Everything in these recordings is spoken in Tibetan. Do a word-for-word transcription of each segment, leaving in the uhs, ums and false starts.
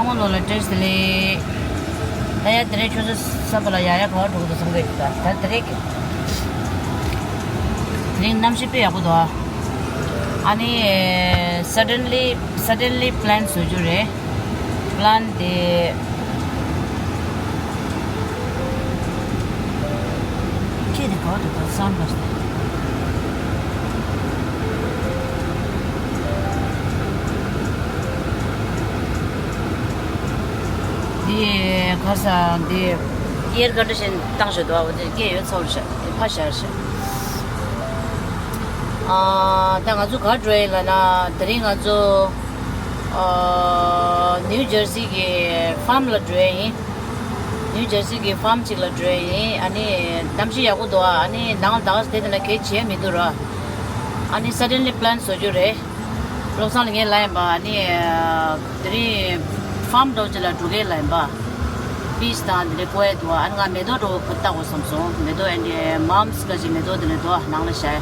ཚང་མ་ལོ་ལ་བཀྲ་ཤིས་བདེ་ལེགས། ད་ཡ་དེ་རིང་ཆུ་ཚོད་གསུམ་པ་ལ་ཡ་ཡ་ག་བ་འགྲོ་གི་འདུག་བསམ་གི་འདུག་ད་དེ་རིང་གི་དེ་རིང་གནམ་གཤིས་དཔེ་ཡག་པོ་འདུག་ཨ་ནི་suddenly suddenly plan བཟོ་རྒྱུ་རེད། Plan དེ། ཁྱེད་དེ་ག་བ་འདུག་ད་སང་པ་ཞིག་འདི་ག་ས་འདི་air condition བཏང་ཞིག་འདུག་འོ་དེ་སྐད་ཡོད་ཚོར་ཤག་དེ་ཕ་ཤར་ཤག་ཨ་ད་ང་ཚོ་ག་འགྲོ་ཡིན་ལབ་ན། དེ་རིང་ང་ཚོ་ཨ་ནིའུ་ཇར་སི་གི་ཕརམ་ལ་འགྲོ་ཡིན། ནིའུ་ཇར་སི་གི་ཕརམ་ཅིག་ལ་འགྲོ་ཡིན། ཨ་ནི་གནམ་གཤིས་ཡག་པོ་འདུག་ཨ་ནི་ནང་ལ་ད་ག་ས་དེ་དེ་ན་གས་བྱས་མི་འདུག་ར། ཨ་ནི་suddenly plan བཟོ་རྒྱུ་རེད། བློ་བཟང་ལ་ངས་ལབ་ཡིན་པ། ཨ་ནི་དེ་རིང་ཕརམ་འདྲ་བོ་ཅིག་ལ་འགྲོ་གས་ལབ་ཡིན་པ། པིཆ་དང་དེ་འདྲ་ཀོ་ཡ་འདུག་ཨ་ནི་ང་མེ་ཏོག་འདྲ་བོ་ཁུར་བཏགས་དགོས་བསམ་སོང་། མེ་ཏོག་ཨ་ནི་མམ་སི་ག་ཅིག་མེ་ཏོག་དེ་འདྲ་འདུག་ནང་ལ་བཞག་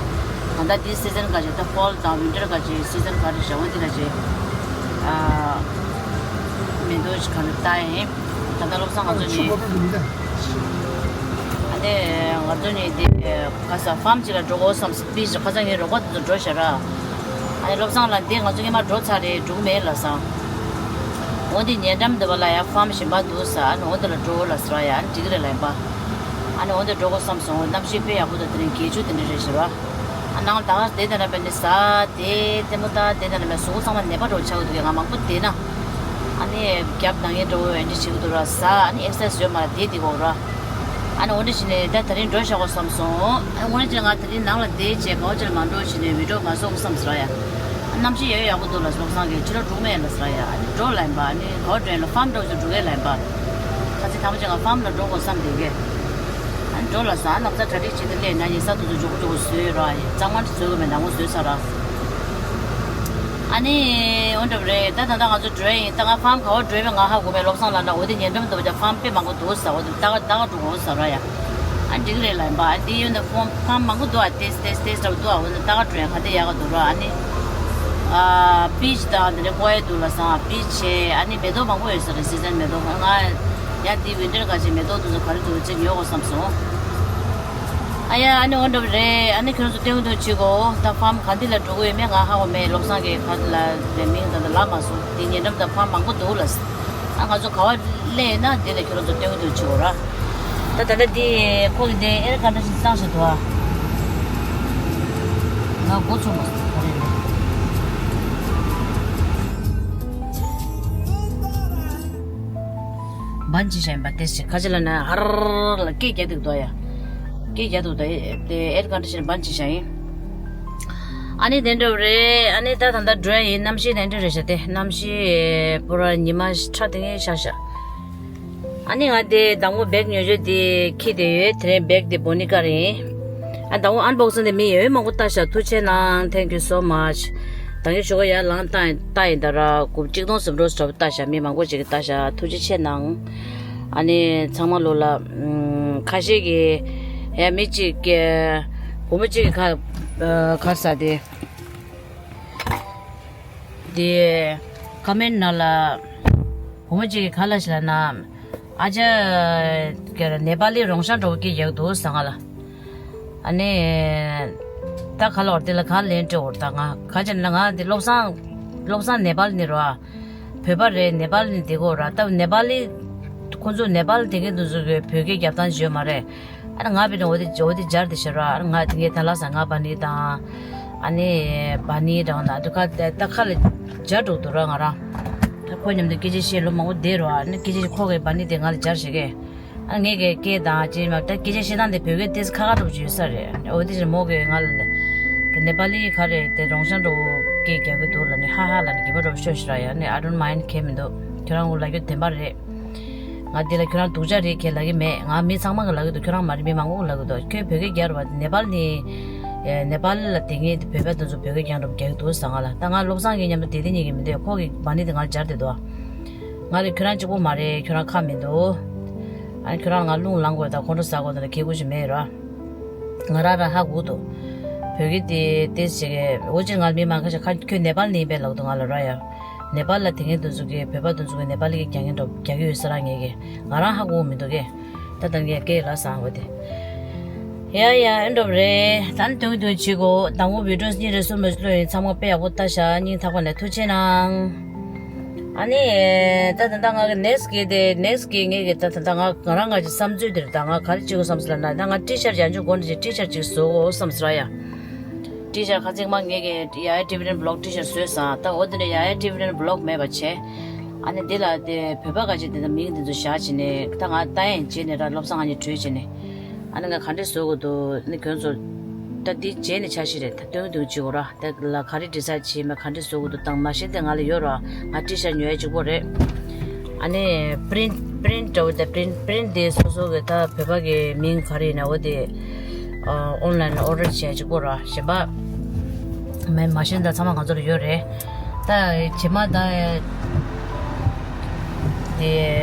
ད་ལྟ་འདི་སི་ཛན་ག་ཅིག་ད་ཕོལ་དང་ཝིན་ཊར་ག་ཅིག་སི་ཛན་ག་རེ་བཞག་འོ་འདི་ག་ཅིག་ཨ་མེ་ཏོག་ཅིག་ག་རེ་བཏགས་ཡིན། ད་ལྟ་བློ་བཟང་ང་ཚོ་ནི་ཨ་ནི་ང་ཚོ་ནི་འདི་ག་ས་ཕརམ་ཅིག་ལ་འགྲོ་དགོས་བསམ་སོང་། པིཆ་ཁ་སང་ངའི་རོགས་པ་དེ་ཚོ་འགྲོ་ཤག་ར། ཨ་ནི་བློ་བཟང་ལ་འདི་ང་ཚོ་སྔོན་མ་འགྲོ་ཚར་རེད། འགྲོ་གི་མེད་ལབ་སོང་། འོ་འདི་ཉེ་འགྲམ་འདི་བ་ལ་ཡ་ཕརམ་གཞན་པ་འདུག་ཟེར། ཨ་ནི་འོ་འདི་ལ་འགྲོ་ལབ་ཟེར་བ་ཡ། ཨ་ནི་འགྲིག་གི་རེད་ལབ་ཡིན་པ། ཨ་ནི་འོ་འདི་འགྲོ་དགོས་བསམ་སོང་། གནམ་གཤིས་དཔེ་ཡག་པོ་འདུག་དེ་རིང་དགུན་ཆུ་དེ་འདྲ་རེད་ཟེར་བ། ཨ་ནང་ལ་ད་ག་བསྡད་བསྡད་ན་དཔེ་ནི་ཟ་དེ་ལྟད་མོ་ལྟ་བསྡད་བསྡད་ན་མེད་གཟུགས་པོ་ཚང་མ་ནད་པ་འདྲ་བོ་ཆགས་ཀྱི་འདུག་ང་མང་པོ་བསྡད་ན། ཨ་ནི་རྒྱབ་ནང་ཡན་འདྲ་བོ་ཡན་འདྲ་བྱེད་ཀྱི་འདུག་ར། ཟ་ཨ་ནི་ཨེག་སར་སའི་ཛི་ཡོད་མ་རེད་དེ་དེ་གོ་ར། ཨ་ནི་འོ་འདྲ་བྱས་ནས་ད་དེ་རིང་འགྲོ་བཞག་གོ་བསམ་སོང་། ཨ་ནི་འོ་འདྲ་བྱས་ང་དེ་རིང་ནང་ལ་བསྡད་བྱས་ག་བ་ཅིག་ལ་མ་འགྲོ་བྱས་ནས་བི་ཌིའོ་མ་བཟོ་གོ་བསམ་ཟེར་ཡ། ཨ་གནམ་གཤིས་ཡག་ཡག་པོ་འདུག་ལ་བློ་བཟང་གིས་ཕྱི་ལོགས་འགྲོ་མེད་ལ་ཟེར་ཡ། ཨ་ནི་འགྲོ་ལ་ཡིན་པ། ཨ་ནི་ག་བ་འགྲོ་ཡིན་ལ་ཕརམ་འགྲོ་ཅིག་འགྲོ་གི་ལ་ཡིན་པ། ཁ་ཚིག་ཐ་མ་ཅིག་ང་ཕརམ་ལ་འགྲོ་དགོས་བསམ་བསྡད་གི་ཨ་ནི་འགྲོ་ལ་ཟ། ཨ་ནི་ལབ་ཙང་གྲ་སྒྲིག་བྱས་ཏེ་སླེབས་ན་ཉལ་ས་དེ་ཚོ་མགྱོགས་པོ་མགྱོགས་པོ་བཟོས་ར། ཡ་གཙང་མ་འདྲ་བཟོས་དགོས་མེད་ནང་མོ་བཟོས་ཚར་ར། ཨ་ནི་འོ་འདྲ་བ་རེད། ད་ད་ལྟ་ང་ཚོ་འགྲོ་ཡ་ཡིན། ད་ང་ཕརམ་ག་བ་འགྲོ་ཡ་མེད་ང་ཧ་གོ་མེད། བློ་བཟང་ལ་འདྲ་འོ་དེ་ཉེ་འགྲམ་དུ་བ་ཀྱང་ཕརམ་དཔེ་མང་པོ་འདུག་ཟེར། འོ་དེ་ད་ག་ད་ག་འགྲོ་དགོས་ཟེར་ར་ཡ། ཨ་འགྲིག་རེད་ལ་ཡིན་པ། ཨ་འདི་ཡོད་ན་ཕོམ་ཕརམ་མང་པོ་འདུག་ཨ་ཏེས་ཏེས་ཏེས་འདྲ་བོ་འདུག་ཨ་འོ་ན་ད་ག་འགྲོ་ཡ་ག་དེ་ཡག་ག་འདུག་ར། ཨ་ནི་ཨ་པིཆ་དང་དེ་འདྲ་ཀོ་ཡ་འདུག་ལ་སང་ཨ་པིཆ་བྱས། ཨ་ནི་མེ་ཏོག་མང་པོ་ཡོད་ས་རེད། སི་ཛན་མེ་ཏོག་ང་ཡ་འདི་ཝིན་ཊར་ག་ཅིག་མེ་ཏོག་དེ་ཚོ་ག་རེ་འདུག་ཅིག་ཉོ་དགོས་བསམ་སོང་། ཨ་ཡ་ཨ་ནི་འོ་འདྲ་བ་རེད། ཨ་ནི་ཁྱོད་ཚོ་སྟོན་གི་འདུག་བྱེད་གོ་ད་ཕརམ་ག་འདི་ལ་འགྲོ་གི་ཡོད་མེད་ང་ཧ་གོ་མེད། བློ་བཟང་གིས་ག་འདི་ལ་དེ་མིང་ད་ལྟ་ལབ་མ་སོང་། འདི་ཉེ་འགྲམ་དང་ཕརམ་མང་པོ་འདུག་ལ། ཨ་ང་ཚོ་ག་བ་སླེབས་ན་དེ་ལ་ཁྱོད་རང་ཚོ་སྟོན་གི་འདུག་བྱེད་གོ་ར། ད་ད་ལྟ་འདི་ཁོ་གི་འདི་ཨེར་ཀོན་ཌི་ཤན་བཏང་བཞག་འདུག་ཨ། ང་མགོ་ཚོས་མ་སོང་ག་རེ་རེད། བན་ཅི་ཤ་ཡིན་པ་ཏེས་ཅི་ཁ་ཅི་ལ་ན་ཧར་ལ་སྐད་རྒྱག་འདུག་དོ་ཡ། སྐད་རྒྱག་འདུག་དོ་དེ་ཨེར་ཀོན་ཌི་ཤན་བན་ཅི་ཤ་ཡིན། ཨ་ནི་དེ་འདྲ་རེད། ཨ་ནི་ད་ད་ལྟ་འགྲོ་ཡ་ཡིན། གནམ་གཤིས་དེ་འདྲ་རེད་ཤག་དེ་གནམ་གཤིས་པུ་ར་ཉི་མ་ཁྲ་དེ་ངའི་ཤ་ཤ། ཨ་ནི་ང་དེ་དང་པོ་བེག་ཉོ་རྒྱུ་དེ་འཁྱེར་དེ་ཡོད། དེ་རིང་བེག་དེ་བོ་ནི་ཀ་རེད། ཨ་དང་པོ་ཨན་བོག་སིང་དེ་མི་ཡོད་མང་པོ་ལྟ་ཤག་ཐུགས་རྗེ་ཆེ་གནང་། Thank you so much། ད་གིན་ཞོགས་ཀ་ཡར་ལངས་ལྟ་ལྟ་ཡིན་ད་ར་དགུ་གཅིག་སྟོང་ཟིན་འགྲོ་ཟེར་བ་ལྟ་ཤག་མི་མང་པོ་ཅིག་གིས་ལྟ་ཤག་ཐུགས་རྗེ་ཆེ་གནང་། ཨ་ནི་ཚང་མ་ལོ་ལ་ཁ་ཤས་ཀྱིས་ཡ་མི་གཅིག་གིས་བུ་མོ་གཅིག་གིས་ཁ་ཁར་ས་དེ་དེ་ཀོ་མེན་ཊི་ནང་ལ་བུ་མོ་གཅིག་གིས་ག་ལབ་ཤག་ལབ་ན། ཨ་ཅག་ག་རེ་ནེ་པ་ལི་རོང་ཤ་འདྲ་བོ་སྐད་རྒྱག་གི་འདུག་ཟེར་ང་ལ། ཨ་ནི་ད་ག་ལ་བར་དེ་ལ་ག་ལན་སྤྲད་འོར་ད་ང་ག་ཅི་ན་ང་འདི་བློ་བཟང་བློ་བཟང་ནེ་པ་ལི་ནས་རོ་ཨ། བོད་པ་རེད། ནེ་པ་ལི་ནས་བསྡད་ཀྱི་ཡོད་ར། ད་ནེ་པ་ལི་ཁོང་ཚོ་ནེ་པ་ལི་བསྡད་མཁན་དེ་ཚོ་གིས་བོད་སྐད་རྒྱབ་སྟངས་ཅིག་ཡོད་མ་རེད། ཨ་ནི་ང་བས་ན་འོ་དེ་འོ་དེ་སྦྱར་དེ་བྱེད་ར། ཨ་ནི་ང་དེ་ངས་ད་ལ་ས་ང་བ་ནི་དང་། ཨ་ནི་བ་ནི་དང་ན་དུ་ཁ་ད་ཁ་ལ་སྦྱར་འགྲོ་འདུག་ར་ང་རང་། ད་ཁོ་མཉམ་དུ་སྐད་ཆ་བཤད་ལོ་མང་པོ་བསྡད་རོ། ཨ་ནི་སྐད་ཆ་ཁོ་གིས་བ་ནི་དེ་ང་ལ་སྦྱར་བྱེད་གི་ཨ་ངས་ཀྱི་སྐད་དང་ཅི་མ་ད་སྐད་ཆ་བཤད་སྟངས་དེ་བོད་སྐད་ཏོག་ཙམ་ཁག་ཁག་འདྲ་པོ་ཅིག་ཡོད་ས་རེད། འོ་དེ་ཕྱིར་མོ་གིས་ང་ལ་ནེ་པ་ལི་ག་རེ་དེ་རོང་ཤ་འདྲ་པོ་སྐད་རྒྱག་གི་འདུག་ལབ་ནས་ཧ་ཧ་ལབ་ནས་སྐྱིད་པོ་འདྲ་པོ་ཤོད་ཤི་ར་ཡ། ནས་I don't mind, ཁྱད་མི་འདུག་ཁྱོད་རང་ངོ་ལབ་རྒྱུ་བདེན་པ་རེད། ང་འདི་ལ་ཁྱོད་རང་སྡུག་ཅག་རེད་ཁྱེད་ལབ་ཀྱི་མེད། ང་མི་ཚང་མ་གིས་ལབ་ཀྱི་འདུག་ཁྱོད་རང་མ་རེད། མི་མང་པོ་གིས་ལབ་ཀྱི་འདུག་ཁྱོད་བོད་སྐད་རྒྱག་རོགས། ནེ་པ་ལི་ནས་ནེ་པ་ལི་ལ་དེ་ངས་བོད་པ་དེ་ཚོ་བོད་སྐད་རྒྱག་འདྲ་པོ་རྒྱག་གི་འདུག་ཟེར་ང་ལ། ད་ང་བློ་བཟང་གི་མཉམ་དུ་བསྡད་དེ་ཉན་གི་མི་འདུག་ཁོ་གིས་བ་ནི་དེ་ང་ལ་སྦྱར་བསྡད་འདུག་ང་ལ་ཁྱོད་རང་གཅིག་པོ་མ་རེད། ཁྱོད་རང་ཁག་མི་འདུག་ཨ་ཁྱོད་རང་ང་རླུང་ལངས་དགོས་དང་ཁོང་ཁྲོ་ཟ་དགོས་དང་ལ་ཁེ་གུ་ཞིག་མེད་ར། ང་རང་རང་ཧ་གོ་འདུག་བོད་སྐད་དེ་ཏོག་ཙམ་ཅིག་འོ་ཅིག་ང་ལ་མི་མང་ཁ་ཤས་ཁ་ཁྱོད་ནེ་པ་ལི་ནས་ཡིན་པས་ལབ་འདུག་ང་ལ་ར་ཡ། ནེ་པཱལ་ལ་དེ་སྔོན་དུ་ཚོ་གི་བོད་པ་དུ་ཚོ་གི་ནེ་པཱལ་གྱི་རྒྱག་མཁན་འགྲོ་རྒྱག་གི་ཡོད་ས་ར་ངེས་གི། ང་རང་ཧ་གོ་མི་འདུག་གི། ད་ད་ངས་སྐད་ལ་སང་བ་དེ། ཡ་ཡ་ཨེ་འགྲོ་རེད། ད་ནི་དོན་གྱི་དོན་གྱི་གོ་དང་པོ་བི་ཌིའོ་གཉིས་རེ་གསུམ་རེ་བླུགས་ཡིན། ཚང་མ་དཔེ་ཡག་པོ་ལྟ་ཤག་སྙིང་ཐག་པ་ནས་ཐུགས་རྗེ་གནང་། ཨ་ནི། ད་ད་ད་ང་གི་ནེག་སི་གི་དེ་ནེག་སི་གི་ངས་གི་ད་ད་ད་ང་ང་རང་ང་གི་བསམ་ཚུལ་དེར་ད་ང་ག་རེ་བྱེད་དགོས་བསམ་སོང་ལབ་ན། ད་ང་ཊི་ཤར་ཡང་ཅུང་གོན་ཅིག་ཊི་ཤར་ཅིག་བཟོ་དགོས་བསམ་སོང་ར་ཡ། ཊི་ཤར་ཁ་ཚིག་མ་ངས་གི་ཡ་ཡ་ཊི་བི་ནེན་བི་ལོག་ཊི་ཤར་བཟོས་སོང་། ད་འོ་དེ་ནས་ཡ་ཡ་ཊི་བི་ནེན་བི་ལོག་མེད་པ་བྱས། ཨ་ནི་འདི་ལ་དེ་བོད་པ་ག་ཅིག་དེ་ད་མིང་དེ་ཚོ་བཞག་བྱས་ནས་ད་ང་ལྟ་ཡན་བྱས་ནས་ར་བློ་བཟང་ང་གཉིས་གྲོས་བྱས་ནས། ཨ་ནི་ང་ག་འདྲས་བཟོ་དགོས་འདུག་ནི་ཁྱོད་ཚོ་ད་འདི་བྱས་ནས་ཆ་ཤས་རེད། ད་སྟོན་སྟོན་བྱེད་དགོས་ར། ད་ལ་ག་རེ་ཌི་སའེ་ཌི་བྱས་མ་ག་འདྲས་བཟོ་དགོས་འདུག་དང་མ་གཞི་དེ་ང་ལ་ཡོད་ར། ང་ཊི་ཤར་ཉོ་ཡ་གཅིག་པོ་རེད། ཨ་ནི་པི་རིན་པི་རིན་འདྲ་བོ་དེ་པི་རིན་པི་རིན་དེ་སོ་སོ་གི་ད་བོད་པ་གི་མིང་ག་རེ་ཡིན་ན་འོ་དེ་ཨོན་ལན་ལ་ཨོ་ཌར་བྱས་གཅིག་པོ་ར། གཞན་པ་མེད། མ་གཞི་ད་ཚང་མ་ང་ཚོ་ལ་ཡོད་རེད། ད་རྗེས་མ་ད་དེ་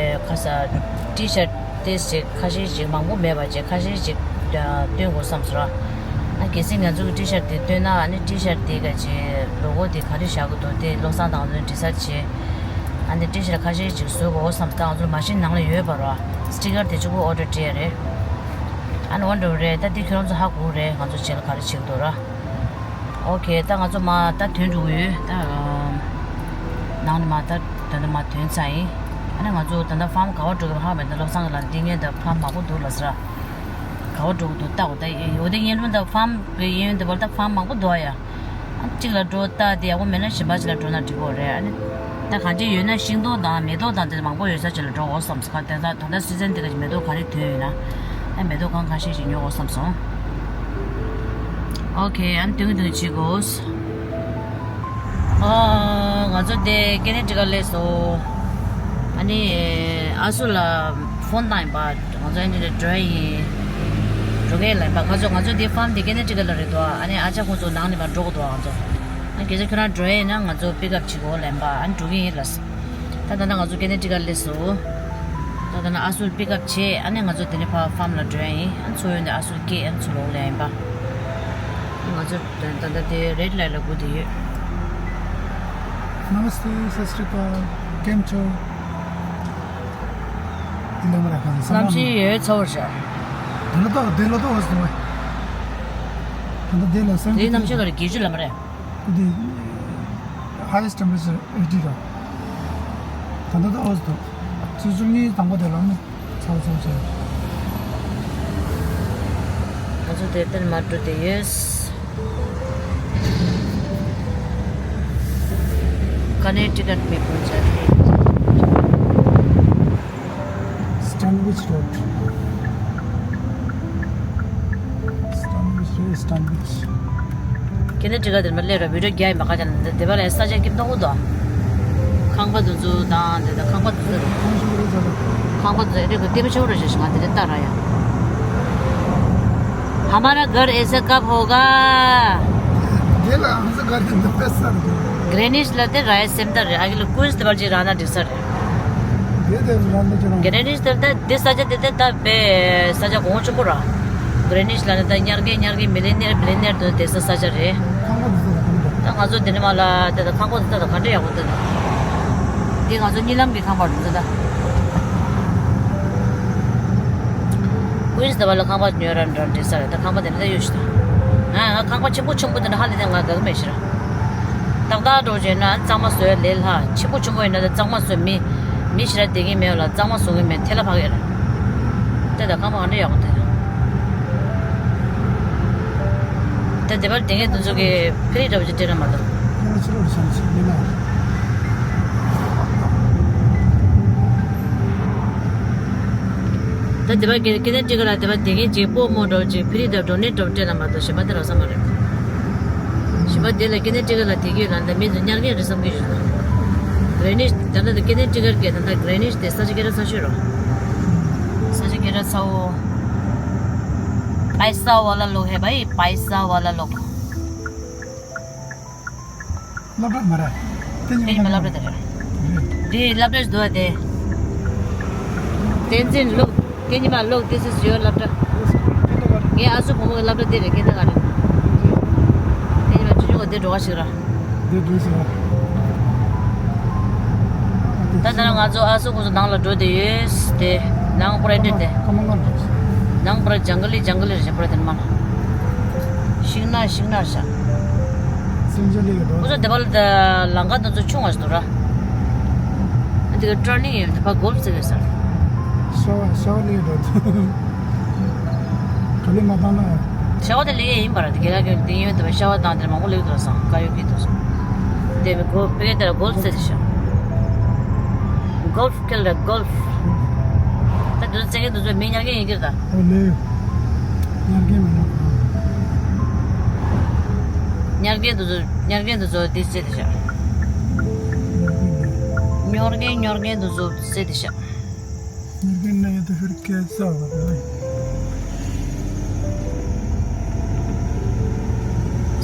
ཁ་ས་ཊི་ཤར་ཏེ་ཞིག་ཁ་ཤས་ཤིག་མང་པོ་མེད་པ་ཅིག་ཁ་ཤས་ཤིག་སྟོན་དགོས་བསམ་སོང་ར། ཨ་གལ་སྲིད་ང་ཚོ་གི་ཊི་ཤར་དེ་སྟོན་ན་ཨ་ནི་ཊི་ཤར་དེ་ག་ཅིག་ལོ་གོ་དེ་ག་རེ་བཞག་གི་འདུག་དེ་བློ་བཟང་དང་ང་ཚོ་ཌི་སའེ་ཌི་བྱས། ཨ་ནི་ཊི་ཤར་ཁ་ཤས་ཤིག་བཟོ་དགོས་བསམ་སོང་། ད་ང་ཚོ་མ་གཞི་ནང་ལ་ཡོད་པ་ར། སི་ཊི་ཀར་དེ་གཅིག་པོ་ཨོ་ཌར་སྤྲད་ཡ་རེད། ཨ་ནི་འོ་འདྲ་བོ་རེད། ད་འདི་ཁྱོད་རང་ཚོ་ཧ་གོ་རེད། ང་ཚོ་རྗེས་ལ་ག་རེ་བྱེད་ཀྱི་འདུག་ར། ཨོ་ཁེ། ད་ང་ཚོ་མ་ད་ཐོན་འགྲོ་གི་ཡོད། ད་ནང་ནས་མ་ད་ད་ད་མ་ཐོན་ཚར་ཡིན། ཨ་ནི་ང་ཚོ་ད་ད་ཕཱམ་ག་བ་འགྲོ་གི་ཧ་མེད། ད་བློ་བཟང་གི་ལ་འདི་ངས་ད་ཕཱམ་མང་པོ་འདུག་ལ་ཟེར། ག་བ་འགྲོ་གི་འདུག་ལྟ་འོ། ད་འོ་དེ་ངས་ད་ཕཱམ་གི་ཡིན་ད་བར་ད་ཕཱམ་མང་པོ་འདུག་ཡ། ཨ་གཅིག་ལ་འགྲོ་ལྟ་དེ་ཡག་པོ་མེད་ན་གཞན་པ་ཅིག་ལ་འགྲོ་ན་འགྲིག་གི་རེད། ཨ་ནི་ད་གང་ཅི་ཡོད་ན་ཤིང་ཏོག་དང་མེ་ཏོག་དང་དེ་མང་པོ་ཡོད་ས་ཅིག་ལ་འགྲོ་འོ་བསམ་སོང་། ད་ད་ད་ད་སི་ཛན་དེ་ག་ཅིག་མེ་ཏོག་ག་རེ་ཐོན་ཡོད་ན། ཨ་མེ་ཏོག་གང་གང་ཤེས་ཤིག་ཉོ་འོ་བསམ་སོང་། ཨོ་ཁེ། ཨ་ནི་དུང་དུང་བྱེད་དགོས། ཨ་ང་ཚོ་དེ་ཀེ་ནེ་ཊི་ཀཊ་སླེབས་སོང་། ཨ་ནི་ཨ་སུ་ལ་ཕོན་བཏང་ཡིན་པ། ང་ཚོ་ཨ་ནི་འགྲོ་ཡིན། འགྲོ་གི་ལབ་པ། ང་ཚོ་ང་ཚོ་དེ་ཕཱམ་དེ་ཀེ་ནེ་ཊི་ཀཊ་ལ་རེད་དོ། ཨ་ནི་ཨ་ཅག་ཁོང་ཚོ་ནང་ནས་མར་འགྲོ་དགོས་དོ། ང་ཚོ་ཨ་ནི་གལ་སྲིད་ཁྱོད་རང་འགྲོ་ཡིན་ན་ང་ཚོ་པིག་ཨབ་བྱེད་དགོས་ལབ་པ། ཨ་ནི་འགྲོ་གི་ཡིན་ལབ་སོང་། ད་ད་ནང་ང་ཚོ་ཀེ་ནེ་ཊི་ཀཊ་སླེབས་སོང་། ད་ད་ནང་ཨ་སུར་པིག་ཨབ་བྱས། ཨ་ནི་ང་ཚོ་དེ་ནས་ཕར་ཕཱམ་ལ་འགྲོ་ཡ་ཡིན། ཨ་ནི་ཚུར་ཡོང་དུས་ཨ་སུར་སྐྱེལ། ཨ་ནི་ཚུར་ལོག་ལ་ཡིན་པ། ང་ཚོ་ད་ད་ལྟ་དེ་རེཌ་ལའིཊ་ལ་སྒུག་བསྡད་ཡོད། नमस्ते, सत श्री अकाल, केम छो? दिल्ली में रखा है, सलाम। नाम से ये है, छोड़ जा। दिल्ली तो, दिल्ली तो उस समय। दिल्ली, दिल्ली से तेरी नाम से कर, कीजू लम रहे। कुदी highest temperature eighty का। ད་ལྟ་ད་འོ་ཙམ་འདུག་ཆུ་ཚོད་གཉིས་དང་པོ་དེ་ལ་ནི་ཚར་ཚར་ཚར། ང་ཚོ་དེ་ལྟར་མར་འགྲོ་བསྡད་ཡོད། ཀ་ནེ་ཊི་ཀཊ་མེ་ཕོན་ཆ་རེད། Stanwich Road. Stanwich Road, Stanwich. ཀེ་ནེ་ཊི་ཀཊ་དེར་མ་སླེབས་ར་བི་ཌིའོ་རྒྱག་ཡིན་པ་ག་ཅང་འདི་བ་ལ་ས་ཆ་སྐྱིད་མདོག་པོ་འདུག་ཁང་པ་དེ་ཚོ་དང་དེ་དང་ཁང་པ་དེ་ཚོ་རེད། ཁང་པ་དེ་ཚོ་རེད། ཁང་པ་དེ་ཚོ་ཨེ་རེད་གོ་ལྟེ་བ་ཆེ་བོ་རེད་ཤག་ང་དེ་རེད་ལྟ་ར་ཡ། हमारा घर ऐसा कब होगा? དེ་ལ་ང་ཚོ་ག་རེ་འདི་ཕེ་ས་རེད། གྷི་རེ་ནིཆ་ལ་དེ་ར་ཡ་སེམས་ཐག་རེད། ཨ་གི་ལ་ཀུན་སི་དེ་བར་ཅིག་རག་ན་འགྲིག་ས་རེད། དེ་དེ་རང་དེ་ཅི་རང་། གྷི་རེ་ནིཆ་དེ་ད་དེ་ས་ཆ་དེ་དེ་ད་དཔེ་ས་ཆ་གོང་ཆེན་པོ་ར། གྷི་རེ་ནིཆ་ལ་ནི་ད་ཉར་མཁན་ཉར་མཁན་མི་ལི་ནེར་བི་ལི་ནེར་དེ་བསྡད་ས་ས་ཆ་རེད། ཁང་པ་དེ་ཚོ་ལ་ཁང་པ། ད་ང་ཚོ་འདི་ནས་མར་ལ་དེ་ད་ཁང་པ་དེ་ད་ག་འདྲ་ཡག་པོ་འདུག་དེ་ང་ཚོ་གཉིད་ལམ་གྱི་ཁང་པ་རེད་ད། ཀུན་སི་དེ་བ་ལ་ཁང་པ་ཉོ་ར་འདྲ་འདྲ་ས་རེད། ད་ཁང་པ་དེ་འདྲ་ཡོད་ཤི་ད། ང་ང་ཁང་པ་ཆེན་པོ་ཆེན་པོ་དེ་འདྲ་ཧ་ལས་དེ་ང་དགའ་གི་མེད་ཤི་ར། ཏག་ཏག་འགྲོ་བྱས་ན་གཙང་མ་བཟོས་ལས་སླ། ཆེན་པོ་ཆེན་པོ་ཡིན་ན་ད་གཙང་མ་བཟོས་མི་མི་ཞེ་དྲག་བསྡད་ཀྱི་མེད་ལ་གཙང་མ་བཟོ་གི་མེད་ཐལ་ལ་བབས་ཡོད་ར། དེ་ད་ཁང་པ་ག་འདྲ་ཡག་པོ་དེ། དེ་དེ་བར་དེ་ངས་དུ་ཚོ་གི་ཕི་རི་འདྲ་བོ་ཅིག་སྤྲད་ན་མ་གཏོགས། ཁྱོད་ཚོ་ལོ་སང་ཞིག་ཡིན་ན། ད་དེ་བར་ཀེ་ཀེ་ནེ་ཊི་ཀཊ་ལ་དེ་བར་དེ་ངས་ཅིག་སྤོ་མོ་འདྲ་བོ་ཅིག་ཕི་རི་འདྲ་བོ་ཌོ་ནེཊ་འདྲ་བོ་སྤྲད་ན་མ་གཏོགས་གཞན་པ་དེ་རག་ས་མ་རེད། གཞན་པ་དེ་ལ་ཀེ་ནེ་ཊི་ཀཊ་ལ་དེ་གི་ལ་འདི་མི་ཚོ་ཉར་མཁན་རེད་བསམ་གི་ཡོད། གྷི་རེ་ནིཆ་ད་ལྟ་ཀེ་ནེ་ཊི་ཀཊ་གི་ད་ལྟ་གྷི་རེ་ནིཆ་དེ་ས་ཆ་སྐད་གྲགས་ཚ་ཤོས་རོ། ས་ཆ་སྐད་གྲགས་ཚ་བོ། पैसा वाला लोग है भाई, पैसा वाला लोग. སློབ་གྲྭ་མ་རེད། དེ་ཉིན་མ་སློབ་གྲྭ་དེ་རེད། འདི་སློབ་གྲྭ་ཞིག་འདུག་བ་དེ། བསྟན་འཛིན་ལུག་དེ་ཉི་མ་ལུག this is your སློབ་གྲྭ། ངའི་ཨ་སུ་བུ་མོ་གི་སློབ་གྲྭ་དེ་རེད། ཁྱེད་ད་ག་རེད། དེ་ཉི་མ་ཆུང་ཆུང་ག་དེ་འགྲོ་བ་ཞིག་ར། དེ་འགྲོ་ཞིག་ར། ད་ད་ང་ཚོ་ཨ་སོ་ཁོ་ཚོ་ནང་ལ་འགྲོ་བསྡད་ཡོད་དེ། ནང་པུ་ར་འདྲེ་དེ། ཀ་མ་ཀ་མ་ཀ་མ་ཀ་མ། ནང་པུ་ར་ཇང་ག་ལི་ཇང་ག་ལི་རེད། པུ་ར་དེ་མ་ན། ཤིང་ནགས་ཤིང་ནགས་ཤ། སེམས་ཅན་ལས་འགྲོ། ཁོ་ཚོ་དེ་བར་ལ་ད་ལམ་ཁ་དེ་ཚོ་ཆུང་བ་ཞིག་འདུག་ར། འདི་ག་ཊར་ནིང་ཡོད་དེ་ཕ་གོལ་ཕ་རྩེ་གི་ས། ཤ་བ་ཤ་བ་ལས་འགྲོ། ག་ལེ་མ་བཏང་ན། ཤ་བ་དེ་ལས་ཡིན་པ་ར། དེ་ག་ལ་གི་དེ་ཡོད་དེ་ཤ་བ་དང་དེ་མང་པོ་ལས་འདུག་སང་དཀར་ཡོལ་གི་འདུག་སང་། དེ་བས་གོ་ཕ་གི་དེ་ལ་གོལ་ཕ་རྩེ་དེ་ཤ། གོལ་ཕ་ཁེལ་ར་གོལ་ཕ། ད་དུ་རྩེ་གི་འདུག་ཚོད་མི་ཉར་གི་ཡིན་གྱི་ར་ད། ཨོ་ལེ། ཉར་གི་མི་ཉར། ཉར་གི་འདུག་ཚོད་ཉར་གི་འདུག་ཚོད་དེ་རྩེ་དེ་ཤ། ཉོར་གི་ཉོར་གི་འདུག་ཚོད་རྩེ་དེ་ཤ།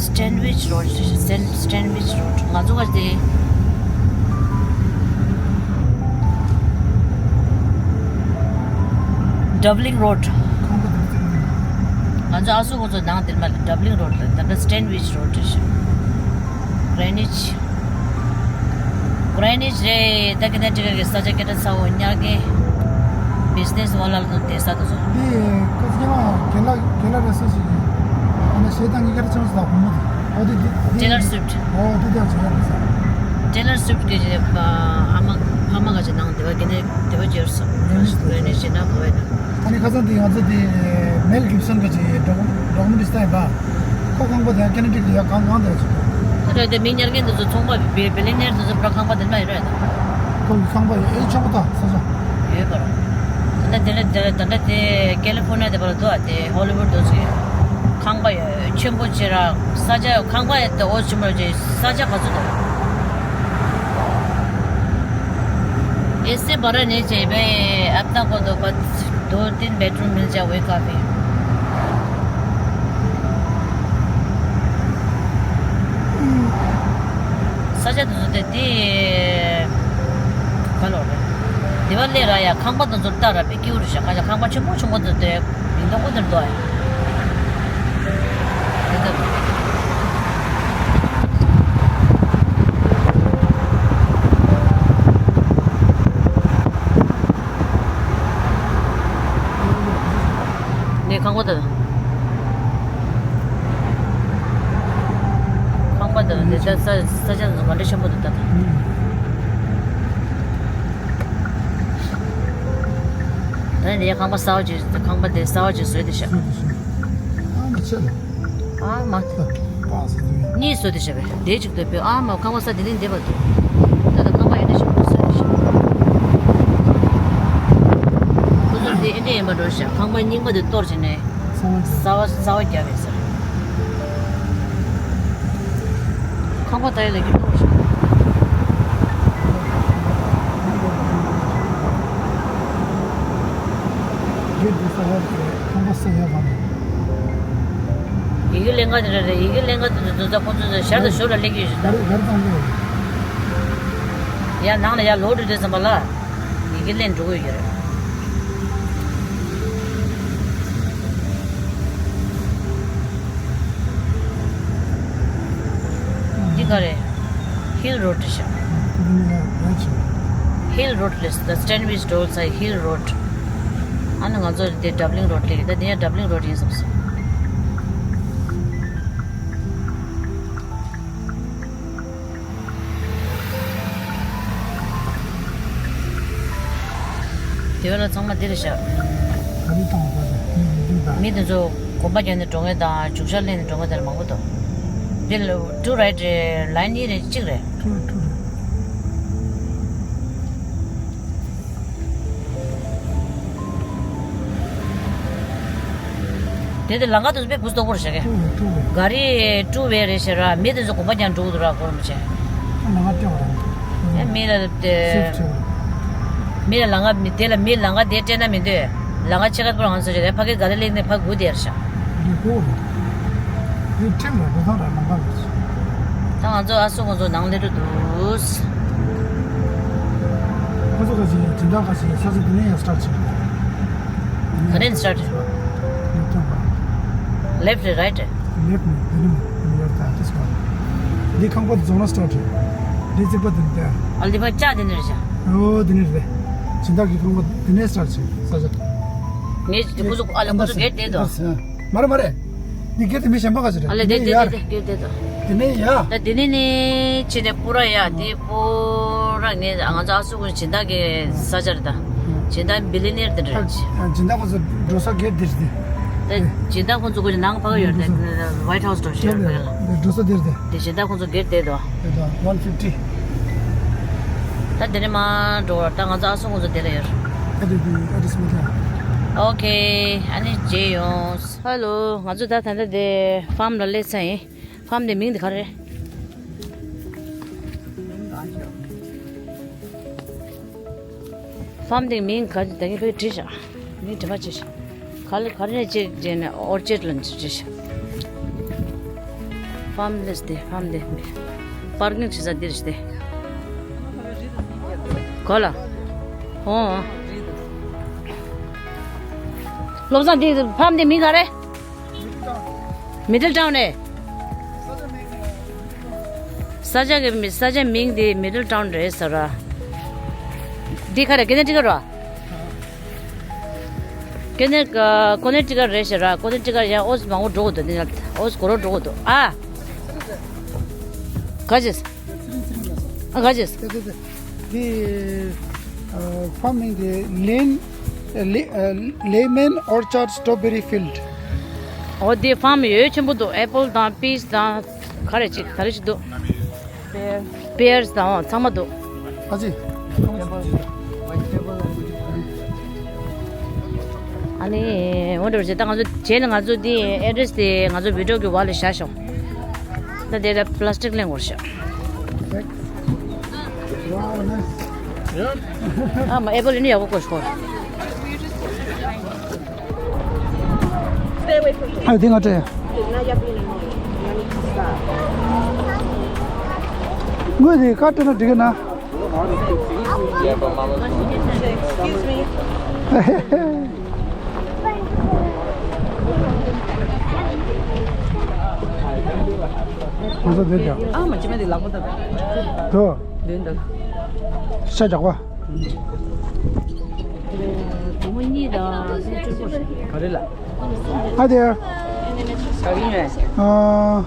Stanwich Road, Stan- Stanwich Road. ང་ཚོ་ག་དེ། Dublin Road. ང་ཚོ་ཨ་སུ་ཁོ་ཚོ་ནང་དེར་མ་ལ་Dublin Road ལ་ད་ལྟ་Stanwich Road རེད་ཤག Greenwich། Greenwich རེད། ད་གི་ན་ཏི་ག་གི་ས་ཆ་སྐད་གྲགས་ཚ་བོ་ཉར་གི་བི་ཛི་ནེ་སི་བ་ལ་ལ་དང་བསྡད་ས་དེ་ཚོ། འདི་ཁ་སྐྱེ་བ་རྒན་ལགས་རྒན་ལགས་རེད་ཟེར་ཞིག་གིས་ཨ་མ་ཞེ་སྡང་གི་སྐད་ཆ་ཆེན་པོ་ཟེར་བ་བུ་མོ་དེ། ཨོ་དེ་དེ་དེ། Taylor Swift། ཨོ་དེ་དེ་བྱེད་ཡ་རེད་ཟེར། Taylor Swift གི་ཨ་མ་ཕ་མ་ག་ཅིག་ནང་དེ་བ་གི་ནས་དེ་བ་བརྗོད་སོང་། Greenwich ནས་ཅི་ན་བ་བས་ན། ཨ་ནི་ཁ་སང་དེ་ང་ཚོ་དེ་མེལ་གིབ་སན་ག་ཅིག་ཌོག་ཌོག་མེན་ཊི་རི་ལྟ་ཡིན་པ། ཁོ་ཁང་པ་དེ་ཡང་ཀེ་ན་ཌི་གི་ཡ་གང་གང་དེ་ཅིག་ད་རེད་དེ་མི་ཉར་མཁན་དེ་ཚོ་ཚོང་པ་བི་བི་ལི་ནེར་དེ་ཚོ་པུ་ར་ཁང་པ་དེ་ན་ཡོད་རེད་ད། ཁོ་གི་ཁང་པ་ཡ་ཨེ་ཆོག་པ་ད་ས་ཆ། ཡོད་པ་རེད། ད་དེ་ལ་དེ་ད་ལྟ་དེ་ཀེ་ལི་ཧྥོར་ནི་ཡ་དེ་བ་ལ་འདུག་ཨ། དེ་ཧོ་ལི་ཝུད་དེ་ཚོ་ཁང་པ་ཡ་ཆེན་པོ་ཆེ་ར་ས་ཆ་ཁང་པ་ཡ་དེ་འོ་ཆེན་པོ་ཆེ་ས་ཆ་ག་ཚོད་འདུག ऐसे बड़ा नहीं चाहिए भाई, अपना को दो बस, दो तीन बेडरूम मिल जाए, वही काफी। ས་ཆ་དེ་ཚོ་དེ་དེ་ག་ལོ་རེད། དེ་བ་ལས་ར་ཡ་ཁང་པ་དེ་ཚོ་ལྟ་ར་བའི་སྐྱིད་པོ་རེད་ཤག་ཁ་ཤག་ཁང་པ་ཆེན་པོ་ཆེན་པོ་དེ་དེ། མི་འདུག་གོ་དེར་འདུག་ཨ། དེ་ལྟ་བུ། ནས་ཁང་པ་དང་། ཁང་པ་དང་ནས་ས་ས་ས་ཆ་དང་ག་འདྲ་ཆེན་པོ་འདུག་ད། ད་ནི་ཁང་པ་གསར་པ་ཅིག་ཁང་པ་དེ་གསར་པ་ཅིག་བཟོས་ཏེ་བཞག་ཨ་མ་ཆེ་ལ། ཨ་མ། གཉིས་བཟོས་ཏེ་བཞག་པས་དེ་ཅིག་འདོད་པས། ཨ་མ་ཁང་པ་གསར་དེ་ནས་འདེབས་པ་འདུག་ད་ལྟ་ཁང་པ་ཡོད་དེ་ཞིག་བཟོས་ཏེ་བཞག་ཁོ་ཚོ་དེ་ཨེ་འདྲ་ཡིན་པ་འགྲོ་བཞག་ཁང་པ་རྙིང་པ་དེ་གཏོར་བྱས་ནས། གསར་པ་གསར་པ་རྒྱབ་པའི་ཟེར། ཁང་པ་ད་ཡོད་ལ་ཀི་གཏོར་བྱས། རྒྱུ་འདི་གསར་པ་རེད། ཁང་པ་གསར་ཡག་གམ། ཡི་གེ་ལེན་ག་དེ་རེད། ཡི་གེ་ལེན་ག་དེ་ཚོ་འཛུལ་ས་ཁོང་ཚོ་ཚོ་ཞར་དང་ཞོར་ལ་སླེབས་ཀྱི་ཡོད་ཟེར། ག་རེ་ག་རེ་བཏང་གི་ཡོད། ཡ་ནང་ལ་ཡ་ལོག་འགྲོ་དུས་ཙམ་པ་ལ། ཡི་གེ་ལེན་འགྲོ་གི་ཡོད་རེད། འདི་ག་རེད། ཧིལ་རོ་ཌི་རེད་ཤག་ཧིལ་རོ་ཌི་ལས་ད་སི་ཊན་ཝིཆ་རོ་ཌི་ཚ་ཧིལ་རོ་ཌི། ཨ་ནི་ང་ཚོ་འདི་ཌབ་ལིང་རོ་ཌི་ལས་ད་འདི་ཡང་ཌབ་ལིང་རོ་ཌི་ཡིན་བསམ་སོང་། དེ་བས་ལ་ཚང་མ་འདི་རེད་ཤག་ག་རེ་བཏང་བ་དེ་མི་འདུག་ད། མི་དེ་ཚོ་གོམ་པ་རྒྱག་ནས་འགྲོ་མཁན་དང་རྒྱུག་ཤར་ལེན་ནས་འགྲོ་མཁན་དེ་ལ་མང་པོ་འདུག་འདི་ལ་ཊུ་རའིཊ་རེད། ལའིན་གཉིས་རེད། གཅིག་རེད། ཊུ་ཊུ་རེད། དེ་དེ་ལམ་ཁ་དེ་ཚོ་དཔེ་བུ་སྟོག་པོ་རེད་ཤག་གས། ཊུ་ཝེ་ཊུ་ཝེ། ག་རེ་ཊུ་ཝེ་རེད་ཤག་ར། མི་དེ་ཚོ་གོམ་པ་རྒྱག་འགྲོ་གི་འདུག་ར། གོར་མི་བྱས། ལམ་ཁ་སྤྲད་པ་རེད། ཨེ་མི་ལ་དེ་སེབ་བྱེད་པ་རེད། མི་ལ་ལམ་ཁ་མི་དེ་ལ་མི་ལམ་ཁ་དེ་སྤྲད་ན་མི་འདོད། ལམ་ཁ་ཕྱེད་ཀ་པོ་ང་ཚོ་རེད། ཕ་གི་ག་རེ་སླེབས་ནས་ཕ་གུ་དེ་རེད་ཤག་འདི་གོ་རེད། འདི་ཁྲིམས་རེད། བོད་ཐང་རེད། ལམ་ཁ་རེད། ད་ང་ཚོ་ཨ་སོ་ཁོང་ཚོ་ནང་སླེབས་འགྲོ་འདུག་ཁོ་ཚོ་ཁ་ཅིག་སྦྱིན་བདག་ཁ་ཅིག་ས་ཆ་འདི་ནས་ཡང་སི་ཊར་བྱེད་དགོས། ག་ནས་སི་ཊར་བྱེད་དགོས། ལེབ་རེད་རའིཊ་རེད། ལེབ་ནས་འདི་ནས་མི་ཡར་ད་ཏིས་པ། འདི་ཁང་པ་འདི་རྫོང་ན་སི་ཊར་བྱེད། འདི་རྩིག་པ་འདི་འདྲ། ཨ་ལི་པ་ལྕགས་འདི་འདྲ་རེད་ཤག་ཨོ་འདི་འདྲ་རེད། སྦྱིན་བདག་གི་ཁང་པ་འདི་ནས་སྟར་བྱེད་ས་ཆ། ངས་ཁོ་ཚོ་ཨ་ལ་ཁོ་ཚོ་སྒེར་བསྡད་དོ། མ་རེད་མ་རེད། འདི་སྒེར་དེ་མི་གཞན་པ་ག་ཚོད་རེད། ཨ་ལ་འདི་འདི་འདི་སྒེར་བསྡད་དོ། འདི་ནས་ཡ། ད་འདི་ནས་ནི་ཕྱིན་ནས་པུ་ར་ཡ་འདི་པུ་ར་ངས་ང་ཚོ་ཨ་སུ་ཀུན་སྦྱིན་བདག་གི་ས་ཆ་རེད་ད། སྦྱིན་བདག་བི་ལི་ནེར་དེ་འདྲ་རེད། སྦྱིན་བདག་ཁོ་ཚོ་འགྲོ་ས་སྒེར་འདིར་དེ། ད་སྦྱིན་བདག་ཁོ་ཚོ་ཀུན་ནང་ཕ་གི་ཡོད་རེད་ད། ཝའིཊ་ཧའུ་སི་འགྲོ་ཤེས་ཡོད་རེད་ད། འགྲོ་ས་འདིར་དེ། དེ་སྦྱིན་བདག་ཁོང་ཚོ་སྒེར་བསྡད་དོ། དེ་དང་ཝན་ཕིབ་ཊི། ད་དེ་ནས་མར་འགྲོ་བར་ད་ང་ཚོ་ཨ་སུ་ཁོང་ཚོ་དེ་ལ་ཡོད། ཨ་དེ་དེ་ཨ་དེ་སུ་མ་ཐལ། ཨོ་ཁེ། ཨ་ནི་མཇལ་ཡོང་། ཧ་ལོ། ང་ཚོ་ད་ད་ལྟ་དེ་ཕཱམ་ལ་སླེབས་ཚར་ཡིན། ཕཱམ་དེ་མིང་དེ་ག་རེ་རེད། ཕཱམ་དེ་མིང་ག་ཅི་ད་གིན་ཕ་གི་བྲིས་ཤག་ངས་དྲི་བ་བྱས་ཤག་ག་ལ་ག་རེ་ནས་ཅིག་བྱས་ནས་ཨོར་ཅེཌ་ལ་བྲིས་ཤག་ཕཱམ་ལེས་དེ་ཕཱམ་དེ་པར་ཀིང་བྱེད་ས་འདི་རེད་དེ། ག་ལ། ཨོ། བློ་བཟང་འདི་ཕཱམ་དེ་མིང་ག་རེ། མི་ཌལ་ཊའུན་རེད། ས་ཆ་གི་མི་ས་ཆ་མིང་དེ་མི་ཌལ་ཊའུན་རེད་ཟེར་ར། འདི་ག་རེ་ཀོ་ནེ་ཊི་ཀཊ་ར། ཀོ་ནེ་ཀོ་ནེ་ཊི་ཀཊ་རེད་ཟེར་ར། ཀོ་ནེ་ཊི་ཀཊ་ཡང་ཨོ་ཙི་མང་པོ་འགྲོ་གི་འདུག་འདི་ན་ཨོ་ཙི་གོ་རོ་འགྲོ་གི་འདུག་ཨ། ག་ཅི། ཨ་ག་ཅི། འདི་ཕཱམ་མིང་དེ་ལེན། ལེ་ལེ་མན་ཨོར་ཅར་སི་ཊོ་བེ་རི་ཕིལ་ཌི། ཨོ་དེ་ཕཱམ་ཡོད་ཆེན་པོ་འདུག་ཨེ་པལ་དང་པིས་དང་ག་རེ་ཅིག་ག་རེ་ཅིག་འདུག་པེར་སི་དང་ཚང་མ་འདུག་ཨ་ཙི། ཨ་ནི་འོ་འདྲ་བྱས་ད་ང་ཚོ་རྗེས་ལ་ང་ཚོ་དེ་ཨེ་ཌི་རེ་སི་དེ་ང་ཚོ་བི་ཌི་ཡོ་གི་བར་ལ་བཞག་ཤོག་ད་དེ་ལ་པ་ལ་སི་ཊིག་ལེན་དགོས་ཤག་ཨ་མ་ཨེ་པལ་ནི་ཡག་པོ་བཀོད་ཤོག་ཨ་དེ་ང་སྤྲད། དངུལ་དེ་ཁ་སྤྲད་ན་འགྲིག་གི་ན། Excuse me. ང་ཚོ་འདིར་ཀྱང་། ཨ་མ་ཅི་མ་དེ་ལག་པ་དང་། དོ། འདོན་དང་། ཤ་རྒྱགས་པ། བུ་མོ་གཉིས་དང་སུམ་ཅུ་པོ་ཞིག་ག་རེ་ལ། Hi there. ག་རེ་ཡིན། Uh,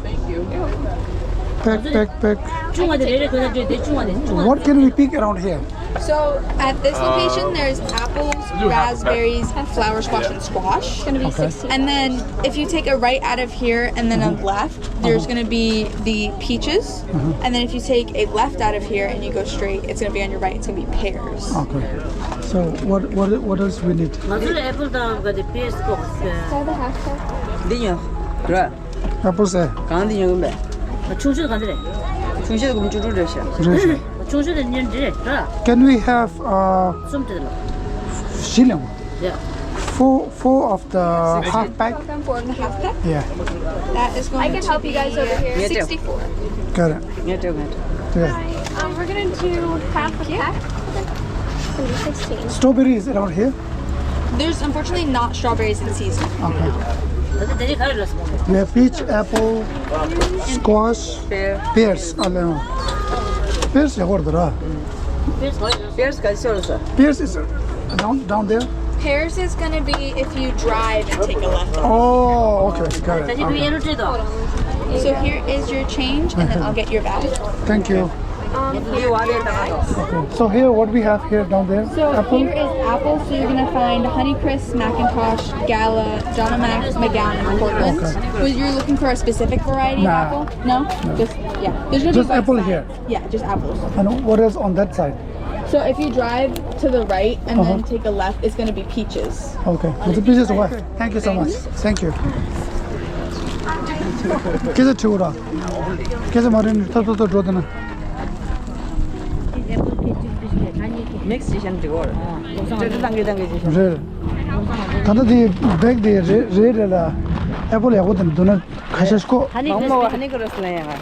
pack, pack, pack. ཆུང་བ་དེ་རེ་རེ་གོན་ན་འདྲ་དེ་ཆུང་བ་དེ་ཆུང་བ། What can we pick around here? So at this location, there's apples, raspberries, flower squash, and squash. Okay. And then if you take a right out of here and then a left, there's gonna be the peaches. And then if you take a left out of here and you go straight, it's gonna be on your right, it's gonna be pears. Okay. So what what what else we need? ང་ཚོ་ལ་ཨེ་པལ་དང་ག་དེ་པེར་སི་ཀོ། འདི་ཡོད་ར། ཨེ་པལ་སི། གང་འདི་ཡོད་གམ་པས། ཆུང་ཤོས་གང་འདི་རེད། ཆུང་ཤོས་དགུ་བཅུ་དྲུག་རེད་ཤག་རེད་ཤག་ཆུང་ཤོས་དེ་ཉིན་འདི་རེད་ར། Can we have uh གསུམ་དེ་ལ། བཞི་ལེན། Yeah. Four, four of the half pack. Four of the half pack? Yeah. That is going I can to help you guys be over here. Sixty-four. Got it. ངས་སྤྲད་ངས་སྤྲད། Yeah. Um, we're gonna do half a pack. Strawberry is around here? There's unfortunately not strawberries in season. Okay. We have peach, apple, squash, pears. Pears. Pears ཡག་པོ་རེད་ར། Pears ག་ཚོད་རེད། Pears is down down there. Pears is gonna be if you drive and take a left. Oh, okay, got it. Okay. So here is your change, and then I'll get your bag. Thank you. Um, okay. So here, what we have here down there? So apple? Here is apple. So you're gonna find Honeycrisp, McIntosh, Gala, Donna Mac, McGowan, and Portland. Okay. Was you looking for a specific variety of apple? No. No? No. Just yeah. There's gonna be just apple here. Yeah, just apples. And what else on that side? So if you drive to the right and then take a left, it's gonna be peaches. Okay. It's a peaches one. Thank you so much. Thank you. སྐད་ཆ་དྲི་བ་ར། སྐད་ཆ་མ་རེད་ནི་ཐོབ་ཐོབ་ཐོབ་འགྲོ་དེ་ན། མིག་སི་ཅི་ཤན་འགྲིག་གོ་ར། ཏྲེ་ཏྲེ་ཏང་གི་ཏང་གི་ཅི་ཤན། རེད། ད་ལྟ་དེ་བེག་དེ་རེད་རེད་རེད་ལ། ཨེ་པལ་ཡག་པོ་དེ་འདུག་ན། ཁ་ཤས་ཤིག་གོ། ཧ་ནི་ཀྲིས་པི། ཧ་ནི་ཀྲིས་པི་ལ་ཡང་ཧ།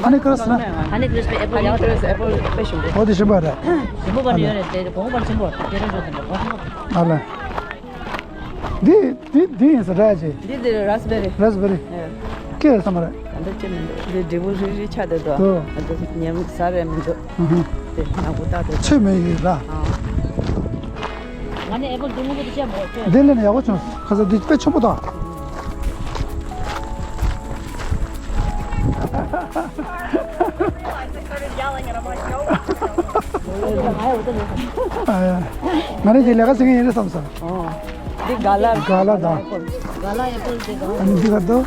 ཧ་ནི་ཀྲིས་པི། ཧ་ནི་ཀྲིས་པི་ཨེ་པལ་ཡང་ཧ་ནི་ཀྲིས་པི་ཨེ་པལ་དཔེ་ཞིམ་པོ། འོ་དེ་ཞིམ་པ་རེད། ཞིམ་པོ་པ་ནི་ཡོད་རེད་དེ་གོང་པར་ཞིམ་པོ་དེ་རེད་འགྲོ་དེ་འདྲ་གོང་ཞིམ་པོ། ཨ་ལ། འདི་འདི་འདི་ཡིན་ས་རེད་ཅེ། འདི་འདི་རེད་རཱ་སི་བེ་རི། རཱ་སི་བེ་རི། ཡ། ཀེ་ས་མ་རེད། འདི་ཅི་མི་འདུག་འདི་འབྲས་བུ་རིལ་རིལ་ཆགས་བསྡད་འདུག་འདུག་འདི་ཉམས་ཟ་རེ་མི་འདུག་ཨ་ཧ། དེ་ནག་པོ་ཏག་ཏག་ཆོད་མེད་ཡོད་ར། ཨ། ང་ནི་ཨེ་པལ་འདི་སྔོན་པོ་དེ་བཤད་མ་འོ་ཆོད། འདི་ལས་ནི་ཡག་པོ་བྱུང་། ཁ་ས་འདི་དཔེ་ཆེན་པོ་དང་། ང་ནི་འདི་ལས་ཀ་བྱེད་མཁན་ཡིན་རེད་བསམ་སོང་། འདི་ག་ལ། ག་ལ་དང་། ག་ལ་ཨེ་པལ་དེ་ག་ལ། ཨ་ནི་འདི་ག་དུ།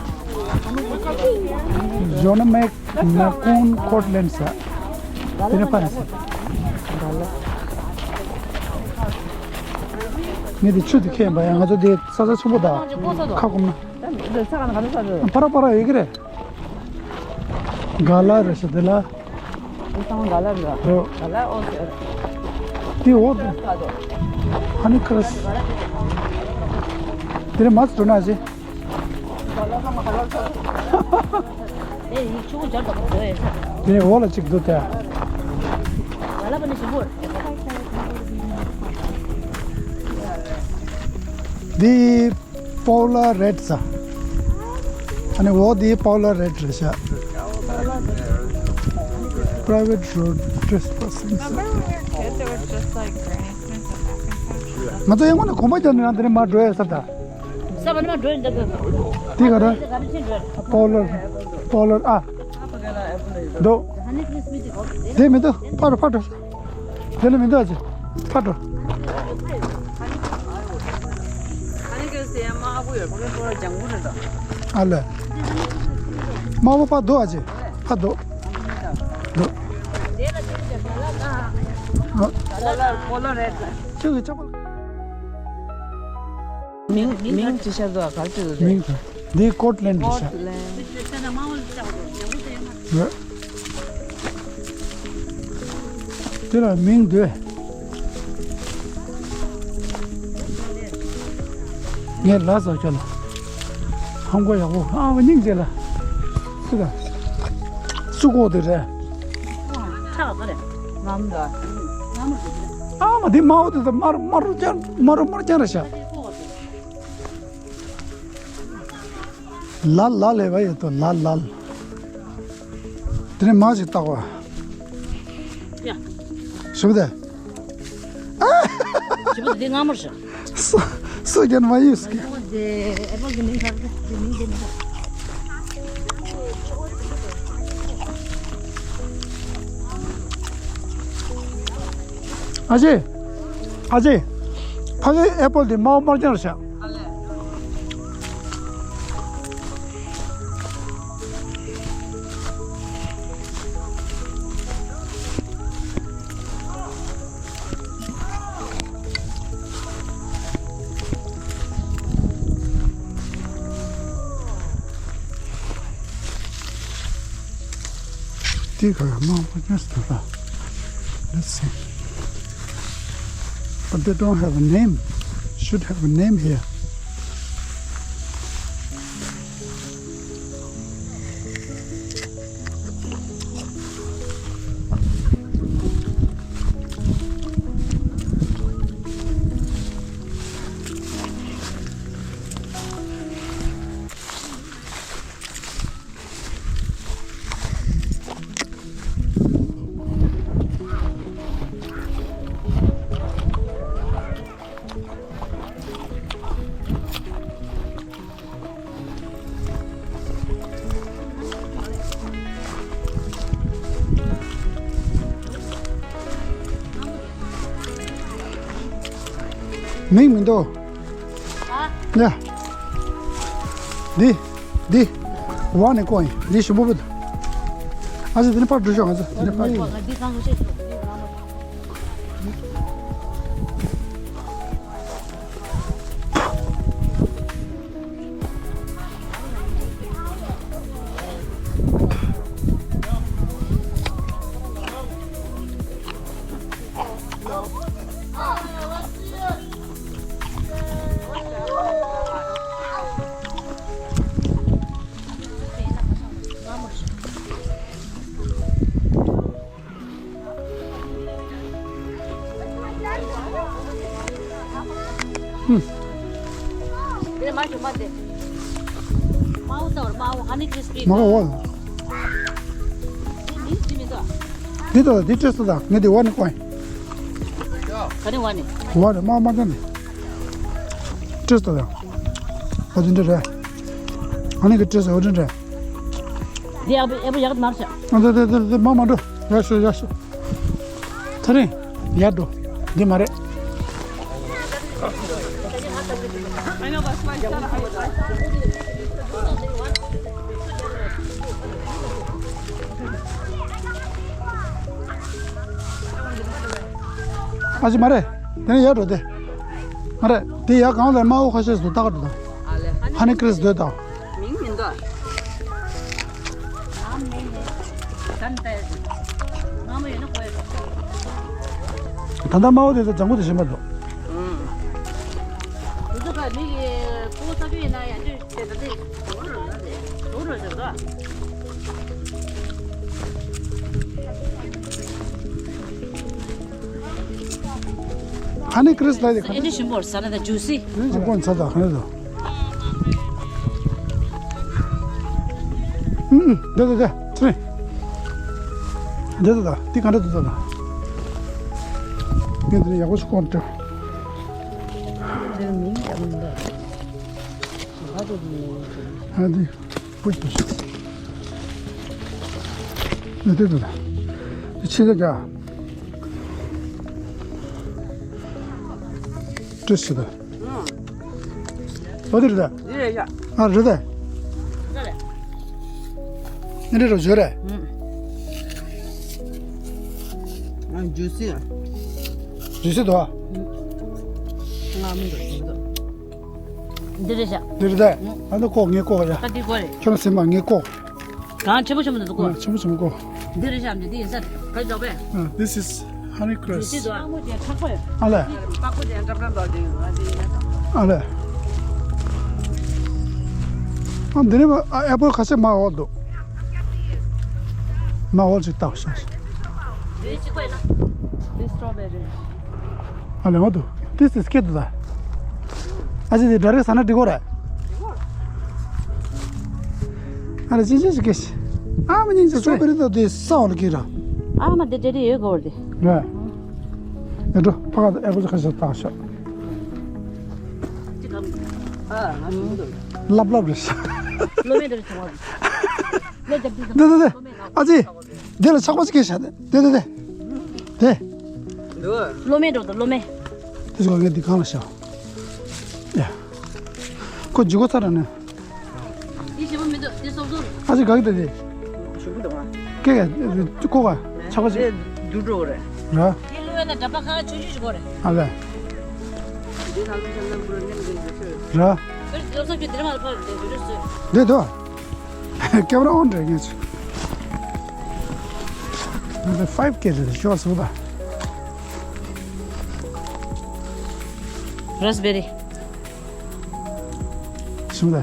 ཇོ་ན་མེག་ན་ཀུན་ཀོཊ་ལེན་ས། དེ་ནས་ཕ་ནས་ས། ག་ལ། ངས་འདི་ཆུ་དེ་ཁྱེར་ཡིན་པ་ཡང་ང་ཚོ་འདི་ས་ས་ཆེན་པོ་དང་ཁ་སྐོམ་ན། འདི་ས་ག་ན་ག་ན་ས་རེད། ཕ་ར་ཕ་ར་ཡོད་ཀྱི་རེད། ག་ལ་རེད་ཤག་འདི་ལ། འདི་ཚང་མ་ག་ལ་རེད། འོ། ག་ལ་ཨོ་ཟེར། འདི་འོ། ཧ་ནི་ཁ་ར་སི། དེ་རིང་མ་ཚོ་འགྲོ་ན་ཞེ། དེ་འོ་ལ་གཅིག་འདུག་སྟེ། ག་ལ་པ་ནི་ཞིམ་པོ། འདི། Polar red ས། ཨ་ནི་འོ་དེ་polar red རེད་ཤག Private road trespassing ས། Remember when we were kids, it was just like Granny Smith and Macintosh. ང་ཚོ་ཡང་ངོ་ནས་གོམ་པ་རྒྱབ་ནས་རང་དེ་ནས་མར་འགྲོ་ཡ་ས་ད། ས་བ་ནས་མར་འགྲོ་ཡ་འདི་ག་རེ། Polar polar ཨ། འདུག་དེ་མི་འདུག་ཕར་འགྲོ་ཕར་འགྲོ། དེ་ལ་མི་འདུག་ཨ་ཅེ། ཕར་འགྲོ། ཨ་ལས། དམར་པོ་ཕར་འདུག་ཨ་ཅེ། ཕར་འདུག་འདུག་ཁྱོད་ཀྱི་ཅག་པ། མིང་མིང་ཅི་ཤར་འདུག་ཨ། ག་རེ་བྲིས་འདུག་མིང་དང་། འདི་ཀོཊ་ལེན་རེད་ཤག་འོ། དེ་ལ་མིང་འདོད། ངས་ལ་ཟ་ཁྱོད་ལ། ཧམ་གོ་ཡག་པོ་ཨ་མ་སྙིང་རྗེ་ལ། སུ་དང་། སུ་གོ་དེ་རེད། ཨ་མ་དེ་དམར་པོ་དེ་དང་དམར་དམར་རུ་ཅན་དམར་རུ་དམར་ཅན་རེད་ཤག་ལ་ལ་ལས་བ་ཡོད་དོ་ལ་ལ། དེ་ནས་མ་ཞིག་བཏགས་པ། ཡ། ཞུ་བ་དེ། ཞུ་བ་དེ་སྔ་མོར་ཞུ། སུ་སུ་རྒྱན་མ་ཡོད་ཟེར་གི། ཨེ་པལ་གི་མིང་ག་རེ་དེ་མིང་དེ་མིང་། ཨ་ཅེ། ཨ་ཅེ། ཕ་གི་ཨེ་པལ་དེ་དམར་དམར་རྐྱང་རེད་ཤག་དེ་ག་ཡང་མང་པོ་ཉོས་འདུག་ལ། Let's see. But they don't have a name. Should have a name here. མིང་མི་འདུག་ཡ། འདི། འདི། ཝ་ནི་ཀོ་ཡིན། འདི་ཞིམ་པོ་བུད། ཨ་ཙི་དེ་ནི་ཕར་འགྲོ་ཤོག་ང་ཚོ་དེ་ནི་ཕར་ཡིན། ཨོ་ད་བར་མ་ཧ་ནི་ཁྲིས་པི། མ་ག་འོ། འདི་ལྟ་ད་འདི་ཏྲེས་ད་ངས་འདི་བ་ནི་ཀོན། ག་ནི་བ་ནི། བ་ནི་མ་མ་ད་ནི། ཏྲེས་ད་ད། འོ་འདི་འདྲ་རེད། ཨ་ནི་གི་ཏྲེས་འོ་འདི་འདྲ། འདི་ཨ་བི་ཨེ་བི་ཡག་མར་ཤ། ཨ་འདི་འདི་འདི་འདི་མ་མ་འགྲོ། ཡག་ཤོ་ཡག་ཤོ། ཐ་རེ། ཡར་འགྲོ། འདི་མ་རེད། ཨ་ཅི་མ་རེད། དེ་ནས་ཡར་འགྲོ་དེ། མ་རེད། དེ་ཡར་གང་ལ་དམར་པོ་ཁ་ཤས་སུ་ལྟ་ག་འགྲོ་དང་། ཧ་ནི་ཁྲིས་སྡོད་དང་། མིང་མི་འདུག་ད་ལྟ་དམར་པོ་དེ་ཚོ་ལྗང་ཁུ་དེ་བཞིན་པ་འདུག་ཧ་ནི་ཁྲིས་ལ་ལས་ཁ་ཨེ་འདྲ་ཞིམ་པོར་ཟ་ན་ད་ཇུ་སི། ཨ་ཀོན་ཚ་ད་ཧ་ནི་ད། ཨུམ་ཨུམ། དེ་དེ་དེ་ཚེ་རིང་། དེ་དེ་ད་དེ་ག་འདྲ་དེ་ད་ད། ངས་དེ་ནས་ཡག་པོ་ཞིག་ཀོན་སྤྲད། ཨ་དེ་པུས་པུས། དེ་དེ་དེ་ད། དེ་ཕྱི་ལ་རྒྱ། ཏྲེས་ད། ཨོ་དེ་རེད་ད། འདི་རེད་ཡ། ཨ་རེད་ད། ནི་རེད་རོ་བཟོས་རེད། ཨ་ཇུ་སི། ཇུ་སི་དོ། ང་མི་འདུག་ཞིག་འདུག་འདི་རེད་ཤག་འདི་རེད་ད། ཨ་ནི་ཀོ་ངས་ཀོ་ཡ། ད་འདི་ཀོ་རེད། ཁྱོད་ལ་སེམས་པ་ངས་ཀོ། གང་ཆེན་པོ་ཆེན་པོ་འདུག་གོ། ཆེན་པོ་ཆེན་པོ་གོ། འདི་རེད་ཤག་འདི་འདི་ཡིན་ས་ག་ལ་འཇོག་པས། This is honey cress. ཨ་ལས། ཨ་ལས། ཨ་འདི་ནི་ཨ་ཨེ་པོལ་ཁ་ཤས་མ་འོལ་འདུག་མ་འོལ་ཅིག་བཏགས་ཤག་འདི་ཅི་ཁོས་ན། འདི་སི་ཊོ་བེ་རི། ཨ་ལས་འོ་འདུག This is good ད། ཨ་ཅེ་འདི་ཌའི་རེག་ཟ་ན་འགྲིག་གོ་རེད། ཨ་ལ་ཅི་ཅི་ཅི་ཀེ་ཤི། ཨ་མ་ཉིན་ཅི་སོ་པེ་རི་ཏོ་དེ་སའོ་ལ་ཀི་ར། ཨ་མ་དེ་དེ་དེ་ཡོད་གོ་རེད། རེད། ཡ་འགྲོ་ཕ་ག་ཨེ་པོ་ཅི་ཁ་ཤས་བཏགས་ཤག་ལབ་ལབ་རེད་ཤག་ལོ་མེད་རེད་ཤག་ལོ་རྒྱབ་དུས་དེ་དེ་དེ། ཨ་ཅེ། དེ་ལ་ཆག་པ་ཅིག་སྐྱེས་ཤག་དེ་དེ་དེ། དེ། ལོ་མེད་འགྲོ་དང་ལོ་མེད། དེ་ཚོ་ངས་འདི་གང་ལ་བཞག་ཡ། ཁོ་ཇི་གོ་ཚར་ནས། དེ་ཞིམ་པོ་མི་འདུག་དེ་སོབ་སོབ་རེད། ཨ་ཅེ་ག་གི་དེ་དེ། ཞིམ་པོ་འདུག་ཨ། ཀེ་ཀེ་ཀོ་ག་ཆག་པ་ཅིག་དེ་རྒྱུ་འགྲོ་རེད། ར། དེ་ལོ་ཡ་ན་འདྲ་པ་ཁ་ཆུང་ཆུང་ཞིག་གོ་རེད། ཨ་ལས། དེ་ནང་ལོ་ཆ་ནམ་བུ་ར་ནེམ་དེ་འདུག་ཚོད། ར། དེ་ལོ་སོབ་ཀྱི་དེ་མ་ལ་ཕར་དེ་འདུག་ཚོད། དེ་དོ། ཀེམ་ར་ཨོན་རེད་ངས་ཚོད། ང་ཚོ་ཕའིབ་ཀེ་རེད་ཤོག་སུ་ད། རཱས་བེ་རི། ཞིམ་ལ།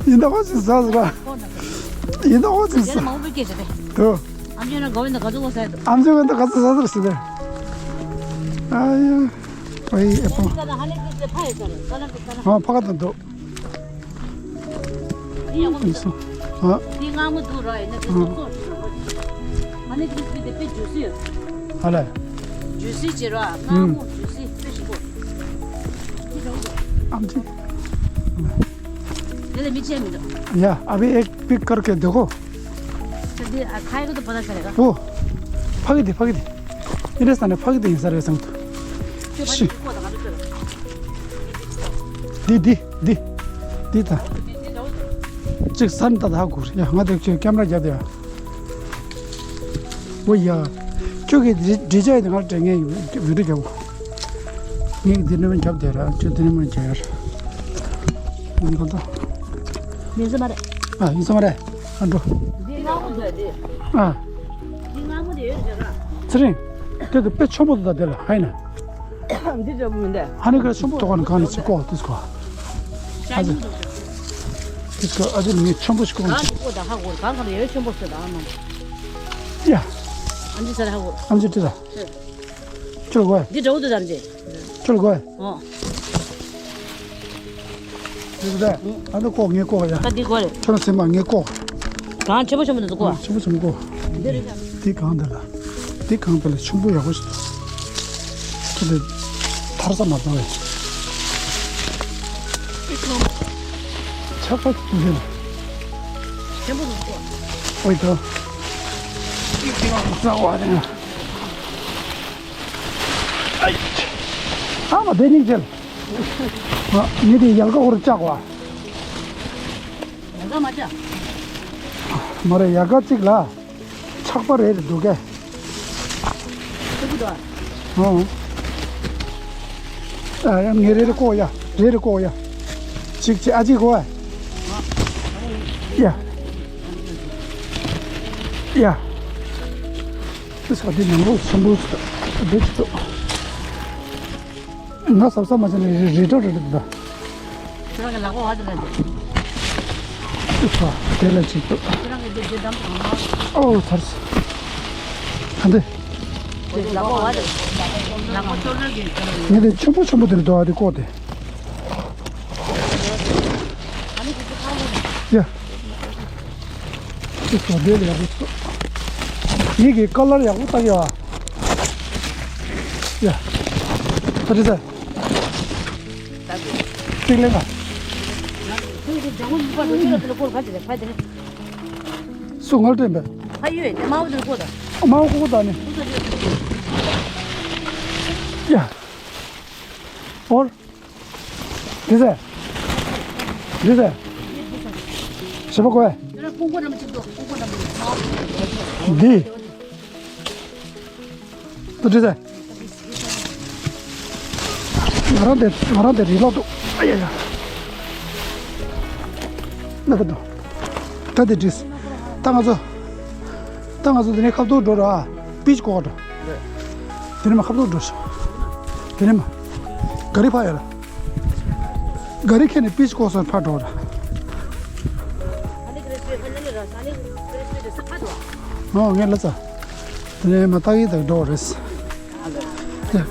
ཡིན་ད་ཧོ་ཅིག་ཟ་ཟ་ར། ཡིན་ད་ཧོ་ཅིག་ཟ། དོ། ཨམ་ཅོག་ན་ག་བན་ད་ག་ཚོད་གོ་ས་ཡ་དོ། ཨམ་ཅོག་ན་ག་ཚོད་ཟ་ཟ་ར་ཟ་ཟ། ཨ་ཡ། ཨ་ཡ། ཨ་ཡ། ཨ་ཕ་ག་དང་དོ། འདི་ཡག་པོ་མི་འདུག་ཨ། འདི་མངར་མོ་འདུག་ར་ཡིན་ན་འདི་སོབ་སོབ་རེད། ཨ་ནི་འདི་འདི་དཔེ་ཇུ་སི་ཡོད། ཨ་ལས། ཇུ་སི་བྱེད་ར་མངར་མོ་ཇུ་སི་དཔེ་ཞིམ་པོ། འདི་འདྲ་བོ་འདུག་ཨམ་ཅི། དེ་ལས་མི་ཆད་མི་འདུག་ཡ། अभी एक पिक करके देखो। འདི་ཨ་ཁ་ཡི་གོ་དུ་པ་ད་ཆ་རེད་ག་ཨོ། ཕ་གི་འདི་ཕ་གི་འདི། ཨི་རེ་ས་ནས་ཕ་གི་འདི་ཡིན་ས་རེད་བསམ་གི་འདུག་ཤི། འདི་འདི་འདི། འདི་ད། གཅིག་ས་ནས་ད་ད་ཧ་གོ་རེད་ཡ། ང་དེ་ཁྱོད་ཀེམ་ར་རྒྱབ་དེ་ཡ། ཨོ་ཡ། ཁྱོད་ཀྱི་འདི་འདི་ཅག་ཡིན་ང་དྲན་ངེས་ཡོད་བི་ཌིའོ་རྒྱབ་གོ་ངས་འདི་ནས་མ་རྒྱབ་དེ་ར་ཁྱོད་འདི་ནས་མ་རྒྱབ་ཡ་ར། འདི་ག་ད། ཡིན་ས་མ་རེད། ཨ་ཡིན་ས་མ་རེད། ཨ་འགྲོ། འདི་མངར་མོ་འདུག་འདི། ཨ། འདི་མངར་མོ་དེ་ཡོད་རེད་ར། ཚེ་རིང་། དེ་གི་དཔེ་ཆེན་པོ་འདུག་ད་དེ་ལ་ཧ་ཡིན་ན། འདི་འདྲ་པོ་མི་འདུག་ཧ་ནི་ཀ་ཆེན་པོ་ཐོག་ནི་གང་ནི་ཅི་ཀོ་དེ་ཀོ། ཨ་ཅེ། དེ་ཀོ་ཨ་ཅེ་ནི་ཆེན་པོ་ཞིག་ཀོ་ནི་ཅི། གང་ཅི་ཀོ་ད་ཧ་གོ་གང་གང་ལ་ཡོད་ཆེན་པོ་ཞིག་ད་ཨ་མ། ཡ། ཨ་ཅེ་ས་ར་ཧ་གོ་ཨ་ཅེ་དེ་ལ། ཁྱོད་ལ་གོ་ཡ། འདི་འདྲ་བོ་འདུག་དམ་ཅེ། ཁྱོད་ལ་གོ་ཡ། ཨོ། འདི་གོ་ཡ། ཨ་ནི་ཀོ་ངས་ཀོ་ཡ། ད་འདི་གོ་རེད། ཁྱོད་ལ་སེམས་པ་ངས་ཀོ། གང་ཆེན་པོ་ཆེན་པོ་འདི་ཚོ་གོ། ཆེན་པོ་ཆེན་པོ་ཀོ། འདི་རེད་ཤག་འདི་གང་འདི་ལ། འདི་གང་འདི་ལ་ཆུང་པོ་ཡག་པོ་ཞིག་འདུག་ཁྱོད་འདི་ཐར་ས་མ་བཏང་བས། ཆག་པ་འདི་ལ། ཆེན་པོ་འདུག་གོ། ཨོ་ཡ། ད་ས་བ་རེད། ཨ་མ་དེ་ཉིན་བྱེད། ཨ་མི་དེ་ཡལ་ག་འོར་བཅག་པ། ཡལ་ག་མ་བཅག་མ་རེད། ཡལ་ག་གཅིག་ལ་ཆག་པ་རེ་རེ་འདུག་གས། ཆུ་བུ་དང་། ཨོ། ཨ་ཡ་ངས་རེ་རེ་བཀོག་ཡ། རེ་རེ་བཀོག་ཡ། གཅིག་གཅིག་ཨ་གཅིག་གོ། ཡ། ཡ། ཁྱི་ས་དེ་ནང་ལོགས་ཆེན་པོ་ཞིག་འདུག་འདུག་ཅིག་འདུག་ང་ཟབ་ཟབ་མ་བྱས་ནས་རི་རི་ཁྲོད་རི་རི་འདུག་ཁྱེད་རང་གི་ལག་པ་བར་དུ་ལ་འདུག་ཨུ་ཚ་དེ་ལ་ཅིག་འདུག་ཁྱེད་རང་གི་འདི་འདི་འདམ་དང་མ། ཨོ་ཚར་སོང་། ཨ་འདི། འདི་ལག་པ་བར་དུ། ལག་པ་ཅོར་ཅོར་གྱིས་ཁྱེད་རང་གི། ངས་དེ་ཆེན་པོ་ཆེན་པོ་དེ་རེད་འདུག་ཨ་དེ་ཀོ་དེ། ཡ། ཅི་སོ་བདེ་ལ་ཡག་པོ་སོ། ཡིད་ཀྱི་ཀ་ལར་ཡག་པོ་བཏགས་ཡ། ཡ། ད་དྲི་ཟ། ཏིང་ལེ་ང་། སུ་ངལ་དྲན་པས། ཨ་ཡོད་དེ་དམར་པོ་དེ་ཀོ་ད། དམར་པོ་ཀོ་ཀོ་ད་ནི། ཡ། ཨོར། དེ་ཟེར། དེ་ཟེར། ཞེ་པོ་གོ་བས། འདི། ད་དེ་ཟེར། ང་རང་དེ་ང་རང་དེ་རི་ལོག་འདུག་ཨ་ཡ་ཡ། ན་ད་འདུག་ད་དེ་དྲིས། ད་ང་ཚོ། ད་ང་ཚོ་དེ་ནས་ཁ་ཐུག་འགྲོ་ར། པིཆ་གོ་འགྲོ། དེ་ནས་མ་ཁ་ཐུག་འགྲོ་ཤག་དེ་ནས་མ། ག་རི་ཕ་ཡ་ལ། ག་རི་ཁྱེར་ནས་པིཆ་གོ་སོང་ཕར་འགྲོ་ར། ཨོ་ངས་ལ་ཙ། དེ་ནས་མ་ཏག་ཡིག་དག་འགྲོ་རེད། ཡ་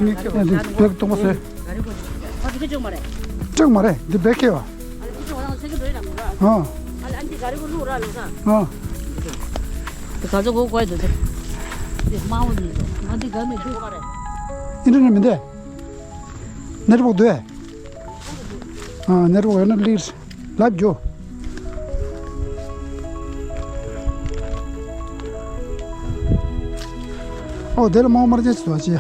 ངས་ཁྱེད་ཀྱི་འདི་བེག་གཏོང་མ་སོས། སྐྲག་མ་རེད་འདི་བེག་ཁྱེར་བ། ཨ། ཨ། དེ་ག་ཚོད་གོ་དགོས་འདུག་དེ། དེ་དམར་པོ་འདུག་ང་འདི་ག་མེད་འདུག་ཨིན་ཊར་ནེཊ་མི་འདུག་ནེཊ་ཝོག་འདུག་ཨ། ནེཊ་ཝོག་ཡོད་ན་ལིར་ལབ་རྒྱོ། ཨོ་དེ་ལ་དམར་པོ་དམར་ཆེན་ཞིག་འདུག་ཨ་ཅི་ཡ།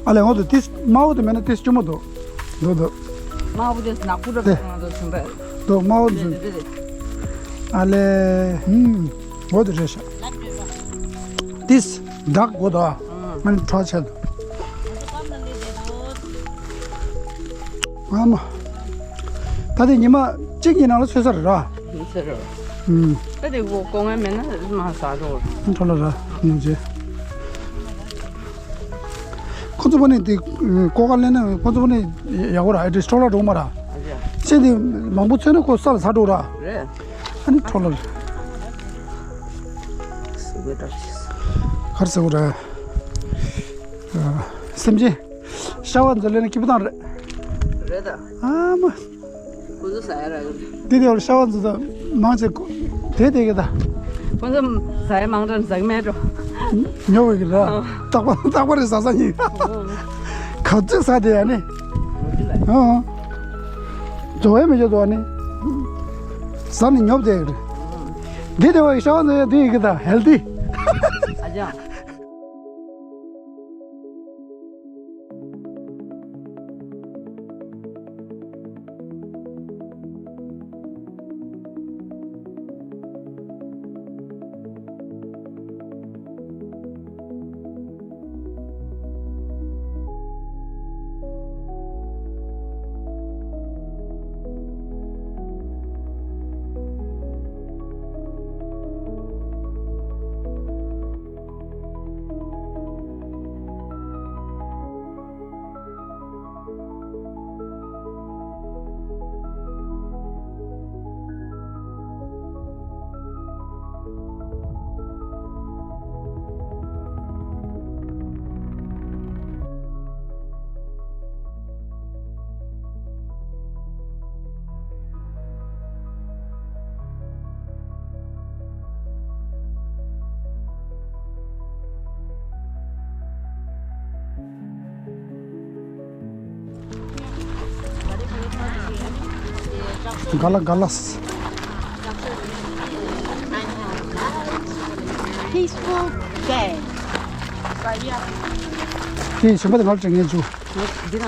ཨ་ལས་འོ་དུ་ཏིས་དམར་པོ་དུ་མེད་ན་ཏིས་སྐྱུར་མོ་དུ། དུ་དུ། དམར་པོ་དེ་ནག་པོ་འདྲ་དེ། ང་ཚོ་བྱུང་བས། དུ་དམར་པོ་དུ། དེ་དེ་དེ། ཨ་ལས་ཧུམ། འོ་དུ་རེད་ཤག་ཏིས་བདག་གོ་དུ་ཨ། ང་ནི་གྲོགས་བྱས་དུ། ཨ་མ། ད་དེ་ཉི་མ་གཅིག་གཉིས་ནང་ལ་ཚོས་ས་རེད་ར། ཚོས་རེད། ཨུམ། ད་དེ་གོ་གོ་ངན་མེད་ན་མ་ཟ་འགྲོ། འཕྲོ་ལ་ར་ནུ་རྗེ། ཁོ་ཚོ་བ་ནི་དེ་ཀོ་ཀ་ལེན་ན་ཁོ་ཚོ་བ་ནི་ཡག་པོ་ར་ཨེ་འདྲ་འཕྲོ་ལ་འགྲོ་མ་ར། ཨ་ཅེ། ཚེ་འདི་མང་པོ་ཚོས་ན་ཁོ་ས་ལ་ཟ་འགྲོ་ར། རེད། ཨ་ནི་འཕྲོ་ལ་ར། གར་ཟེར་བ་ར། སེམས་ཅན། ཤ་བ་འཛོལ་ལེན་སྐྱིད་པོ་དང་རེད། རེད་ད། ཨ་མ། ཁོ་ཚོ་ཟ་ཡ་ར་ཡོད། དེ་དེ་བར་ཤ་བ་འཛོལ་ད་མང་ཆེ་དེ་དེ་གི་ད། ཁོ་ཚོ་ཟ་ཡ་མང་དྲགས་ཟ་གི་མེད་འགྲོ། ཉོ་བའི་གི་ལ། ཨ། རྟག་པར་རྟག་པར་རེ་ཟ་ས་ཡིན། ག་ཚོད་ཟ་དེ་ཡ་ནི། ཨ། འཛོལ་ཡ་མི་འཇོག་འདུག་ཨ་ནི། ཟ་ནི་ཉོབ་དེ་གི་རེད། དེ་དེ་བར་ཤ་བ་འཛོལ་ཡ་དེ་ཡི་གི་ད་ཧེལ་ཐི། ཨ་ཅག་ག་ལ་ག་ལ། Peaceful day. དེ་ཞིམ་པ་དེ་ང་ལ་དྲན་ངེས་བྱུང་། འདི་ན་གང་བྱ།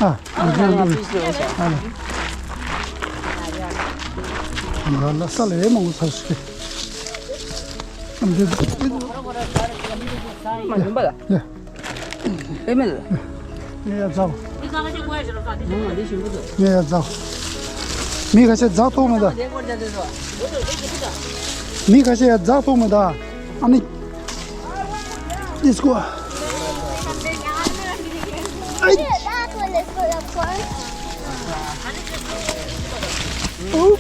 ཨ། ཨ། ང་ལ་ས་ལ་ཨེ་མང་པོ་ཚར་ཞིག་ཨ། འདི་འདི། མ་ཡིན་པ་ལ། ཡ། ཨེ་མེད། ངས་ཡ་ཚ། ངས་ཡ་ཚ། མི་ཁ་ཤས་ཛག་ཐུབ་མེད་ད། མི་ཁ་ཤས་ཡ་ཛག་ཐུབ་མེད་ད། ཨ་ནི། Let's go. That one is for the pork. Oop.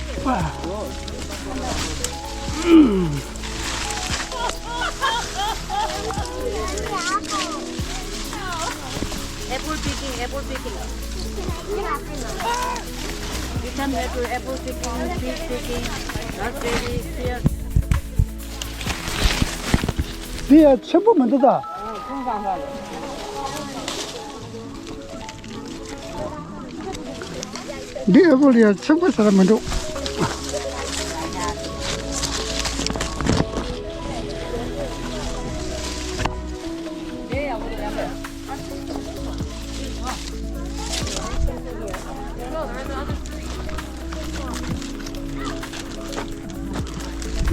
Apple picking, apple picking. You can apple, apple picking, tree picking, raspberry, pears. འདི་ཡ་ཆེན་པོ་མི་འདུག་ད། འདི་ཨེ་པོལ་ཡ་ཆེན་པོ་ཟེར་མི་འདུག་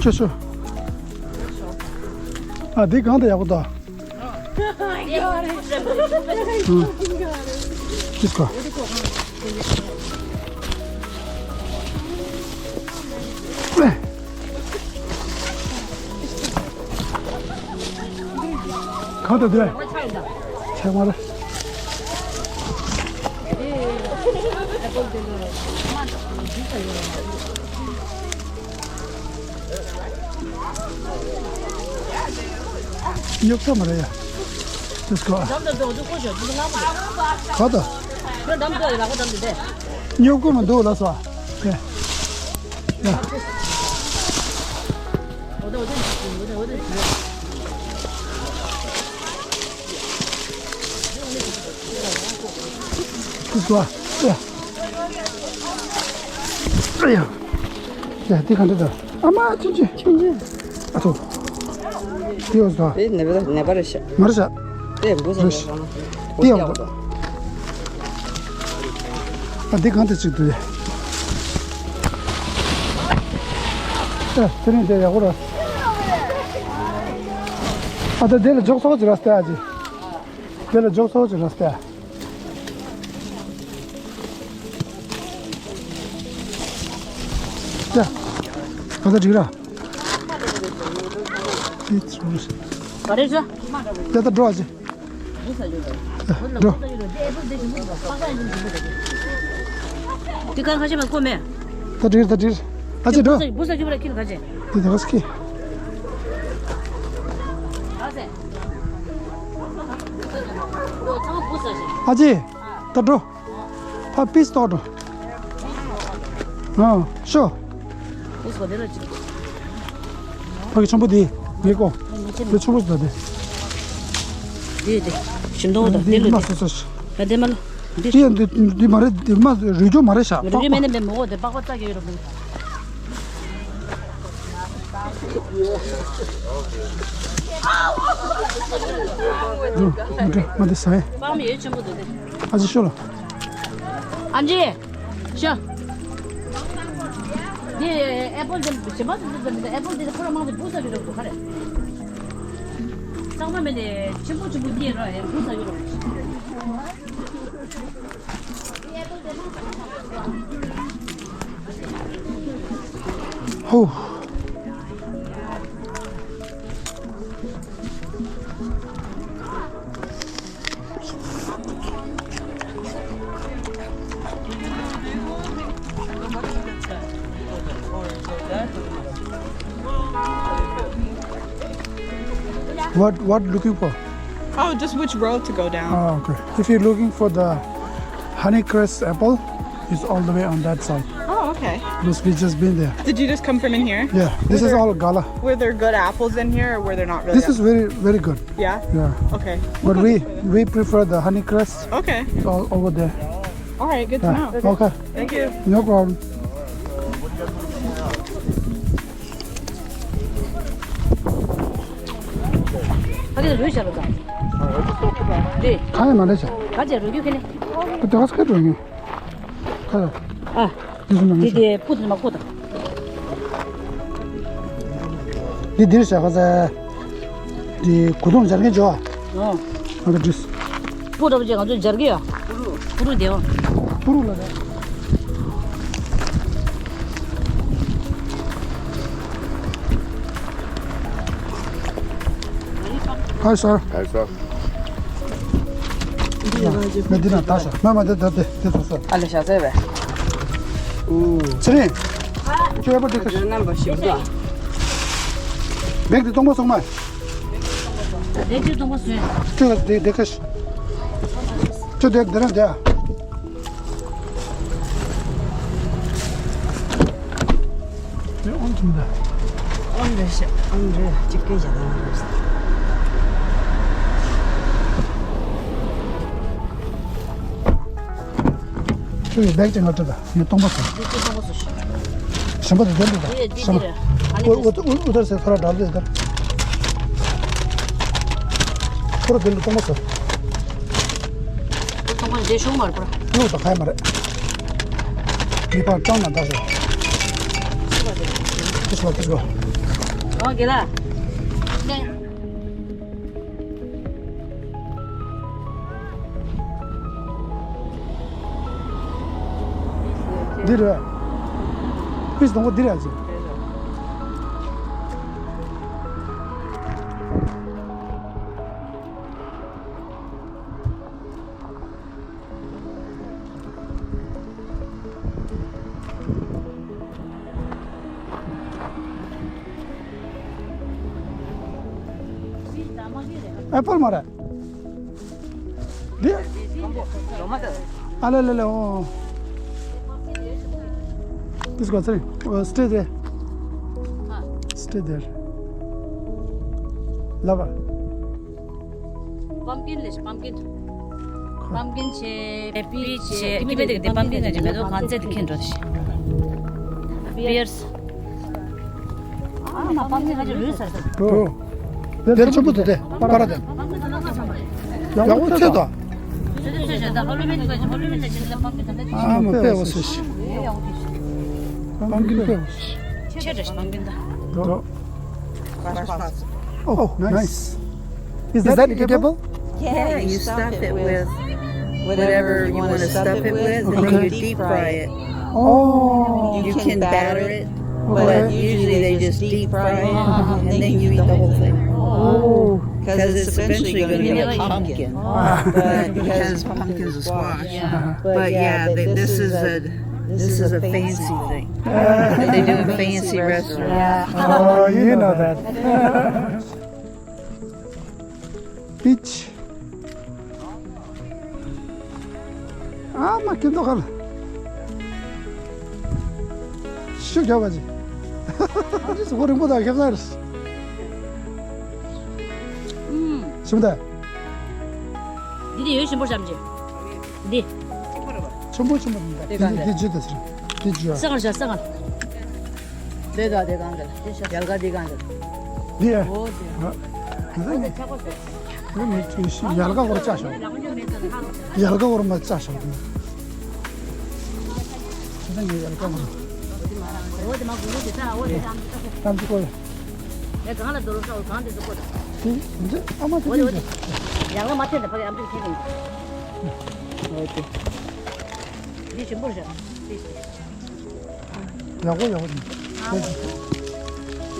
ཆོ་ཆོ། ཨ། འདི་གང་དུ་ཡག་པོ་འདུག་ཨུ། ཅི་སྐོར། གང་དུ་འདུག་ཆག་མ་རེད། ཉོབ་ས་མ་རེད་ཡ། ཅི་སྐོར། ག་ད། ཉོབ་ཀུ་མ་འདུག་ལ་སོ། ཡ། ཅི་སྐོར། ཡ། ཨ་ཡ། ཡ། དེ་ག་འདྲ་འདྲ། ཨ་མ། ཆུང་ཆུང་། ཆུང་ཆུང་། ཨ་ཐུ། དེ་ཡོད་ས། དེ་ནེ་པ་ནེ་པ་རེད་ཤག་མ་རེད་ཤག་དེ་འབུ་ས་རེད་ཤག་དེ་ཡག་པོ་འདུག་ཨ། འདི་གང་དུ་ཅིག་འདུག་ཨ། དེ་རིང་དེ་ཡག་པོ་རེད། ཨ། ད་དེ་ལ་འཇོག་ཚོགས་ཅིག་ར་སྟེ་ཨ་ཅི། དེ་ལ་འཇོག་ཚོགས་ཅིག་ར་སྟེ་ཨ། ཡ། ཨ། ད་འགྲིག་ར། ག་རེ་ཟ། ཡ། ད་འགྲོ་ཨ་ཅི། འགྲོ། དེ་ག་ཁ་ཤས་མ་གོ་མེད། ད་འགྲིག་ད་འགྲིག་ཨ་ཅེ་འགྲོ། བུ་ས་རྒྱུ་བ་ལ་ཁྱི་ལ་ག་ཅེ། དེ་དེ་ག་སྐྱེ། ཨ་ཅེ། ད་འགྲོ། ཕ་པིས་ཏོག་འགྲོ། ཨ་ཤོ། ཕ་གི་ཆེན་པོ་དེ་ངའི་ཀོ། དེ་ཆེན་པོ་ཟ་དེ། དེ་དེ་ཞིམ་མདོག་དང་དེ་དེ་ལོ་མ་དེ། སོ་སོ་ཤི། ད་དེ་མ་ལོ། འདི་དེ་ཡང་འདི་འདི་མ་རེད། འདི་མ་རུལ་རྒྱུ་མ་རེད་ཤག་རུལ་རྒྱུ་མེད་ནས་མེད་མོ་གོ་དེ་པགས་པ་བཙག་གི་ཡོད་རུང་། འགྲོ་མ་དེ་ཟ་ཡ། པགས་མི་ཡོད་ཆེན་པོ་དེ་དེ། ཨ་ཅེ་ཤོ་ལ། ཨ་ཅེ། ཤ། འདི་ཨེ་པོལ་འདི་གཞན་པ་ཚོ་ཚོ་འདི་ཨེ་པོལ་འདི་ཁོ་རང་མང་ཚོ་འབུ་ཟ་གི་རེད་འདུག་ག་རེད། གཙང་མ་མེད་ནས་ཆེན་པོ་ཆེན་པོ་འདི་ར་ཡང་འབུ་ཟ་གི་རེད། ཧོ། What, what looking for? Oh, just which road to go down. Oh, okay. If you're looking for the Honeycrest apple, it's all the way on that side. Oh, okay. Because we just been there. Did you just come from in here? Yeah, this is all gala. Were there good apples in here, or were there not really? This is very, very good. Yeah? Yeah. Okay. But we, we prefer the Honeycrest. Okay. It's all over there. All right, good to know. Okay. Thank you. No problem. ཕ་གི་རུལ་བྱ་རུ་དང་། རེད། གང་ཡང་མ་རེད་བྱ། ག་ཅེ་རུལ་རྒྱུ་ཁེ་ནི། དེ་ག་སྐད་རུལ་ངེ། ཁ་ཡ། ཨ། དེ་སུ་མ་དེ་ངེ་བྱ། དེ་སྤུ་དེ་མ་ཁོ་དང་། འདི་འདིར་བྱ་ཁ་ཚ། འདི་གོ་དུང་སྦྱར་མཁན་བྱོ། ཨོ། ང་ཚོ་འདྲིས། སྤུ་འདྲ་པོ་ཅིག་ང་ཚོ་སྦྱར་གི་ཡོད། སྤུ་རུ་དེའོ། སྤུ་རུ་ལ་རེད། ཁ་ཤར། ཁ་ཤར། མེ་འདི་ན་ད་ཤར། མ་མ་དེ་ད་དེ་དེ་ཐོག་ཤར། ཨ་ལེ་ཤ་ཚེ་བས། ཚེ་རིང་། ཁྱོད་ཡག་པོ་འདི་ཁ་ཤར། ནམ་པ་ཞིག་འདུག། བེག་དེ་སྟོང་པ་སོང་མ། བེག་དེ་སྟོང་པ་སོང་། ཁྱོད་ལ་དེ་དེ་ཁ་ཤར། ཁྱོད་དེ་དེ་རང་དེ་ཨ། དེ་ཨོན་ཐུང་ད། ཨོན་རེ་ཤ་ཨོན་རེ་ཅིག་སྐད་བྱ་དང་རེ། ཁྱོད་ཡི་བེག་ཅིག་ང་སྤྲད་ད། ངས་སྟོང་པ་ཟེར། འདི་ཚོ་སྟོང་པ་ཟེར་ཤོག། གཞན་པ་དེ་འདི་འདི་ད། འདི་འདི་གཞན་པ། རེད། ཨ་ནི་འུ་འུ་འུ་ཐར་ཟེར་ཐོ་ར་འདྲ་འདི་ད། ཁོ་ར་འདི་འདི་སྟོང་པ་ཟེར། སྟོང་པ་འདི་ཤོག་མར་པ། ལུག་ད་ཁ་ཡ་མ་རེད། མི་ཕར་སྤྲང་ན་འདྲ་ཤོག། ཁྱི་ཤོག་ཁྱི་ཤོག། ཨོ་གེ་ལ། འདི་རེད། ཕིས་དང་པོ་འདི་རེད་ཟེར། ཨེ་པལ་མ་རེད། འདི། ཨ་ལེ་ལེ་ལེ་ཨོ། This one, sorry. Uh, stay there. Stay there. Lava. Pumpkin ལས་pumpkin. Pumpkin བྱས། peach བྱས། ཀི་མེ་དེ་དེ་pumpkin ནས་མེ་ཏོག་གང་ཚད་དེ་ཁེངས་འགྲོ་ཤི། Pears. ཨ་མ་pumpkin ང་ཅི་རུལ་ཟེར་ཟེར། འགྲོ། དེར་ཆུ་བུ་དེ་དེ་པ་ར་དེ། ཡག་པོ་ཚོད་དོ། ཨ་མ་དཔེ་བོ་སི་ཤི། pumpkin དཔེ་བོ་སི་ཤི། ཆེ་རེ་pumpkin ད། འགྲོ། Oh, nice. Is that edible? Yeah, you stuff it with whatever you want to stuff it with, and then you deep fry it. Oh. You can batter it, but usually they just deep fry it, and then you eat the whole thing. Oh. Because it's eventually going to be a pumpkin. But because pumpkins are squash. But yeah, they, this is a this is a fancy thing. They do a fancy restaurant. Oh, you know that. Peach. ཨ་མ་ཀིན་ཏོ་ཁ་ལ། ཤུགས་རྒྱབ་པ་ཅི། ཨ་ཅི་སུ་གོ་རིང་པོ་དང་ཁེབས་ཚར། ཤུགས་ད། འདི་དེ་ཡོད་ཞིམ་པོ་བཤམས་ཅི། འདི། ཆུམ་པོ་ཆུམ་པོ་མིན་པ། དེ་གང་རེད། འདི་ཇི་ལྟ་ཟེར། འདི་ཇི་ཡ། ས་གང་ཤ་ས་གང་། དེ་ག་དེ་གང་རེད། ཡལ་ག་དེ་གང་རེད། འདི་ཡ། འོ་དེ། ང་ཚོ་ནི། ང་མི་ཚོས་ཤི་ཡལ་ག་སྐོར་བཅའ་ཤོག། ཡལ་ག་སྐོར་མ་བཅའ་ཤོག། ང་ཚོ་ནི་ཡལ་ག་སྐོར། འོ་དེ་མ་གུ་རུ་དེ་ས་འོ་དེ་ཙམ་ཅིག་ཙམ་ཅིག་སྐོར། ངས་གང་ལ་འདོར་ལོ་ཤོག་གང་དེ་ཚོ་སྐོར། དེ་ང་ཚོ་ཨ་མ་དེ་འོ་དེ་འདི་འོ་དེ། ཡལ་ག་མ་ཐེན་དེ་ཕ་གི་ཨམ་ཅིག་ཐེན་དེ། འོ་དེ། འདི་ཞིམ་པོ་རེད། ཡག་པོ་ཡག་པོ་འདུག།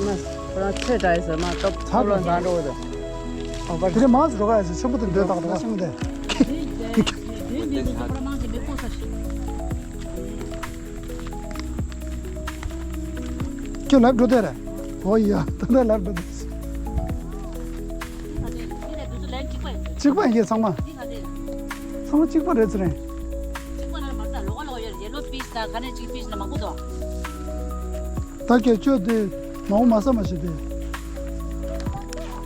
མ། ཁོ་རང་ཚེ་དྲག་ཡོད་ཟེར་མ་སྟོབས་ཚ་ལོ་ཟ་འགྲོ་གི་འདུག། ཨོ་བར། དེ་རེད་མ་ཟེར་རོ་ག་ཡ་ཟེར་ཆེན་པོ་དེ་འདོད་དག་འདུག་ཤིང་དེ། ཁྱོད་ལབ་འགྲོ་དེ་རེད། ཨོ་ཡ་ད་ལྟ་ལབ་འགྲོ་དེ། གཅིག་པ་ཡིན་གྱི་ཚང་མ། ཚང་མ་གཅིག་པ་རེད་ཟེར་རེད། གཅིག་པ་རེད་མ་རེད། ལོགས་ལོགས་ཡོད། ཡེ་ལོ་པིས་དང་ག་ནས་གཅིག་པིས་ན་མང་པོ་འདུག། ད་ཁྱེད་ཁྱོད་དེ་མང་པོ་མ་ཟ་མ་བྱེད་དེ།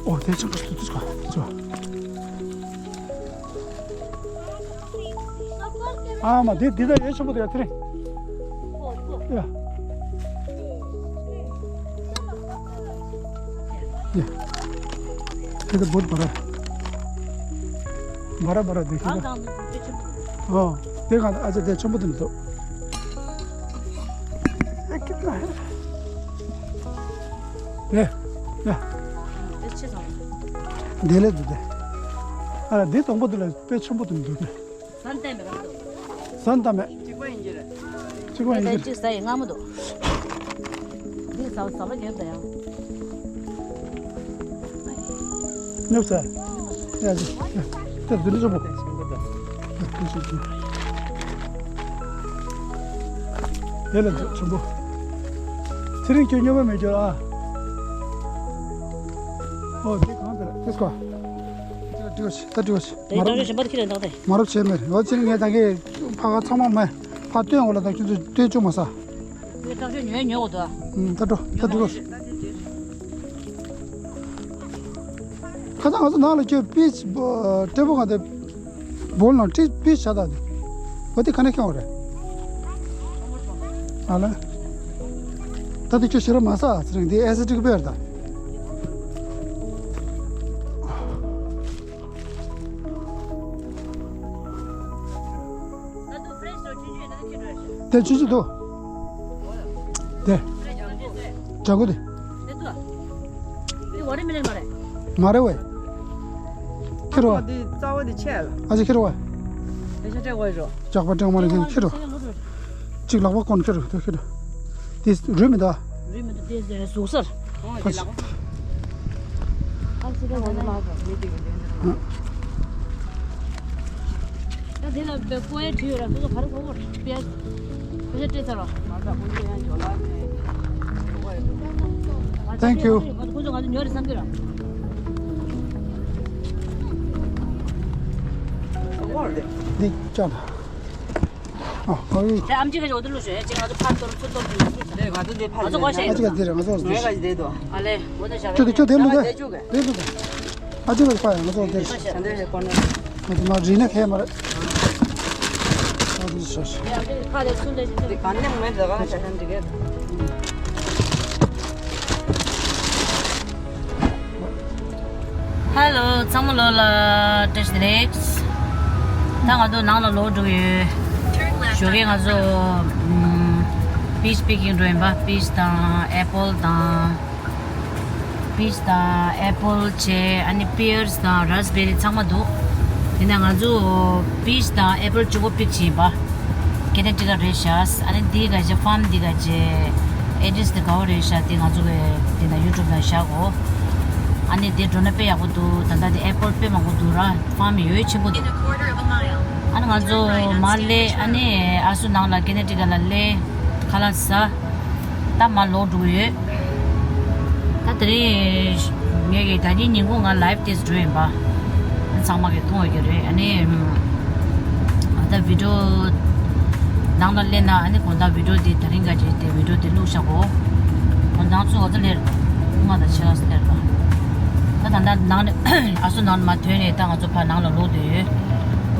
ཨོ་དེ་ཆུང་པོ་ཞིག་ཏུ་ཏུ་ཆུང་པོ། ཨ་མ་དེ་དེ་ད་ཡེ་ཆུང་པོ་དེ་ཡ་དེ་རེད། ཡ། ཡ། དེ་ཚོ་བོད་བར། བར་བར་དེ་ཁྱེད་ཨང་། གང་དེ་ཆེན་པོ་འདུག་ཨོ། དེ་གང་ཨ་ཅག་དེ་ཆེན་པོ་དེ་འདུག་དེ། དེ། དེ་ཆེ་སོང་། དེ་ལས་དེ་དེ། ཨ་ལ་དེ་དང་པོ་དེ་ལ་དཔེ་ཆེན་པོ་དེ་འདུག་དེ། སན་ཏན་མེད་ར་འདུག་སན་ཏན་མེད། གཅིག་པ་ཡིན་གྱི་རེད། གཅིག་པ་ཡིན་གྱི་རེད། གཅིག་ཟ་ཡི་སྔ་མོ་འདུག་འདི་ཟ་ཟ་བ་རྒྱབ་ད་ཡང་། ཉོབ་ཟ། ཡ་ཅི། ཡ། དེར་དུ་ནི་ཆོ་པོ། དེ་ལ་ཆོ་པོ། ཚེ་རིང་ཁྱོད་ཉོབ་པ་མེད་ཀྱོ་ཨ། ཨོ་དེ་གང་དེ་རེད་དེ་སྐོ། ད་འགྲིག་ཤི། ད་འགྲིག་ཤི། དེ་ཏོག་ཙམ་གཞན་པ་དེ་ཁྱེར་ཡོང་དང་དེ། མ་རབས་བྱས་མེད། འོ་ཅི་ངས་ད་གིན་ཕ་ག་ཚང་མ་མེད། ཕ་སྟོན་འོ་ལ་ད་ཁྱོད་ཚོ་སྟོན་བཅུག་མ་ས། ངས་ཏོག་ཙམ་ཉོས་ཉོས་འོ་དོ། ཨུམ། ད་འགྲོ། ད་འགྲོ། ཁ་སང་ང་ཚོ་ནང་ལ་ཁྱོད་པིས་ཀྲེ་པོ་ག་དེ་བོལ་ནང་ཏྲི་པིས་བྱ་ད་དེ། འོ་དེ་ག་ནས་ཁྱོད་རེད། ཨ་ལ། ད་དེ་ཁྱོད་ཞེ་དྲག་མ་ཟ་ཨ་ཚེ་རིང་དེ་ཨེ་སི་ཏིག་དཔེ་རེད་ད། དེ་ཆུ་ཆུ་དུ། དེ། ཇ་གུ་དེ། ཁྱེར་རོ། ཨ་ཅེ་ཁྱེར་རོ། ཇག་པ་སྤྲེང་མ་རེད་ཁྱེར་རོ། གཅིག་ལག་པ་གོན་ཁྱེར་རོ་དེ་ཁྱེར་རོ། དེ་རུལ་མི་འདུག་རུལ་མི་འདུག་དེ་ཟུག་གཟེར། ཨ་ཙི། ད་དེ་ལ་པའི་ཀོ་ཡ་བྲིས་ཡོད་ར། ཁོ་ཚོ་ག་རེ་གོ་གོ་པའི་ཁོ་ཚོ་སྤྲད་ཚར་རོ། Thank you. འདི་ཅག་ཨ། ཨ་ཡི། དེ་ཨམ་ཆི་ག་ཅིག་འོ་དེ་ལུ་ཞོ་ཡ་ཅིག་ང་ཚོ་ཕར་གཏོར་ཚུར་གཏོར་གྱི་མི་འདུག་དེ་ང་ཚོ་འདི་ཕར་ང་ཚོ་གོ་ཤེས། ཨ་ཅི་ག་འདི་རེད་ང་ཚོ་འདི། ངས་ག་ཅིག་བསྡད་དོ། ཨ་ལེ་འོ་དེ་ཞག་ཁྱོད་དེ་ཁྱོད་དེ་ལུ་དེ། དེ་ལུ་དེ། ཨ་ཅི་ག་ཅིག་ཕར་ཡ་ང་ཚོ་འདི། ཞག་འདི་ཞག་གོ་ན། ང་ཚོ་མ་རིག་ན་ཁེ་མ་རེད། ཨ་འདི་ཞག་ཞག་ཡ་འདི་ཁ་དེ་ཚུར་ལས་ཅིག་དེ་ག་ནས་མེད་ད་ག་ཞག་ཞག་འདི་གས། ཧེ་ལོ། ཚང་མ་ལོ་ལ་བཀྲ་ཤིས་བདེ་ལེགས། ད་ང་ཚོ་ནང་ལ་ལོག་འགྲོ་གི་ཡོད། ཞོགས་ཀས་ང་ཚོ་ཨམ། པིས་པེ་ཀིང་འགྲོ་ཡིན་པ། པིས་དང་ཨེ་པོལ་དང་། པིས་དང་ཨེ་པོལ་བྱས། ཨ་ནི་པི་ཡར་སི་དང་རཱ་སི་བེ་རི་ཚང་མ་འདུག་དེ་ནས་ང་ཚོ་པིས་དང་ཨེ་པོལ་བཅུ་དགུ་པིག་བྱས་ཡིན་པ། ཀེ་ནེ་ཊི་ཀ་རེད་ཤག་ཨ་ནི་འདི་ག་ཅེ་ཕཱམ་འདི་ག་ཅེ་ཨེ་ཌི་རེ་སི་འདི་ག་བ་རེད་ཤག་དེ་ང་ཚོ་གི་དེ་ན་ཡུ་ཊུབ་ན་བཞག་གོ་ཨ་ནི་དེ་འགྲོ་ན་དཔེ་ཡག་པོ་འདུག་ད་ལྟ་དེ་ཨེ་པོལ་དཔེ་མང་པོ་འདུག་ར། ཕཱམ་ཡོད་ཆེན་པོ་འདུག་ཨ་ནི་ང་ཚོ་མར་སླེབས། ཨ་ནི་ཨ་སུ་ནང་ལ་ཀེ་ནེ་ཊི་ཀ་ལ་སླེབས། ཁ་ལག་ཟ། ད་མར་ལོག་འགྲོ་གི་ཡོད། ད་དེ་རིང་ངས་ཀྱི་ད་ནི་ཉིན་གུང་ང་ལའེབ་དེ་འགྲོ་ཡིན་པ། ཚང་མ་གི་མཐོང་ཡོད་ཀྱི་རེད། ཨ་ནི་ད་བི་ཌི་ཡོ་ནང་ལ་སླེབས་ན། ཨ་ནི་དགོང་དག་བི་ཌི་ཡོ་དེ་དེ་རིང་ག་ཅིག་དེ་བི་ཌི་ཡོ་དེ་བླུགས་བཞག་གོ་དགོང་དག་ཚོ་འོ་ཙམ་ལེར་ང་དང་ཆེ་ལ་སླེབས་པ། ད་ད་ད་ནང་ནས་ཨ་སུ་ནང་ནས་མ་ཐོན་ནས་ད་ང་ཚོ་ཕར་ནང་ལ་ལོག་བསྡད་ཡོད།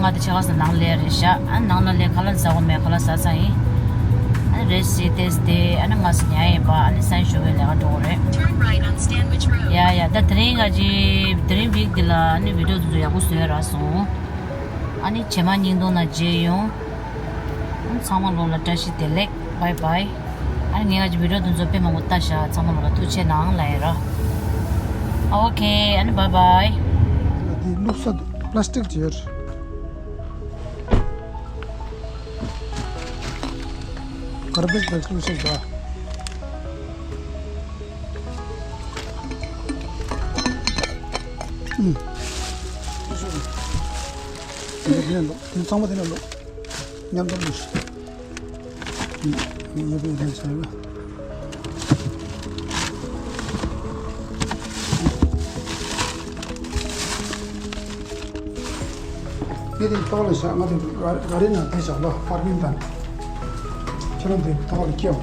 ང་དེ་ཆེ་ལ་ས་ནང་ལ་རེད་ཤག་ཨ་ནི་ནང་ལ་ལས་ཁ་ལག་ཟ་བ་མེད། ཁ་ལག་ཟ་ཚར་ཡིན། ཨ་ནི་རེས་བྱེད་དེ་དེ་ཨ་ནི་ང་ས་ཉལ་ཡིན་པ། ཨ་ནི་སང་ཞོགས་ཀྱི་ལས་ཀ་འགྲོ་གི་རེད། Turn right on Stanwich Road. ཡ་ཡ། ད་དེ་རིང་ག་ཅིག་དེ་རིང་བིག་འདི་ལ་ཨ་ནི་བི་ཌི་ཡོ་དེ་ཚོ་ཡག་པོ་བཟོས་རག་སོང་། ཨ་ནི་རྗེས་མ་ཉིན་ཐོག་ན་མཇལ་ཡོང་། ཨ་ནི་ཚང་མ་ལོ་ལ་བཀྲ་ཤིས་བདེ་ལེགས། བའི་བའི། ཨ་ནི་ངས་ག་ཅིག་བི་ཌི་ཡོ་དེ་ཚོ་དཔེ་མང་པོ་ལྟ་ཤག་ཚང་མ་ལོ་ལ་ཐུགས་རྗེ་གནང་ལབ་ཡ་ར། ཨོ་ཁེ། ཨ་ནི་བའི་བའི། འདི་བླུགས་ས་འདུག་པ་ལ་སི་ཊིག་ཅིག་ཡོད་རེད། གར་བེཇ་བེག་བླུགས་ས་འདུག་ཨུམ། འདི་ནས་བླུགས། འདི་ཚང་མ་འདི་ནས་བླུགས། མཉམ་དུ་བླུགས། ངས་པའི་ལན་བྱས་ལ། ངས་དེ་ཏོག་ལ་བཞག་ང་དེ་ག་རེ་ན་དེ་བཞག་ལ་པར་ཀིང་དང་། ཁྱེད་རང་དེ་ཏོག་ལ་སྐྱེལ་བ།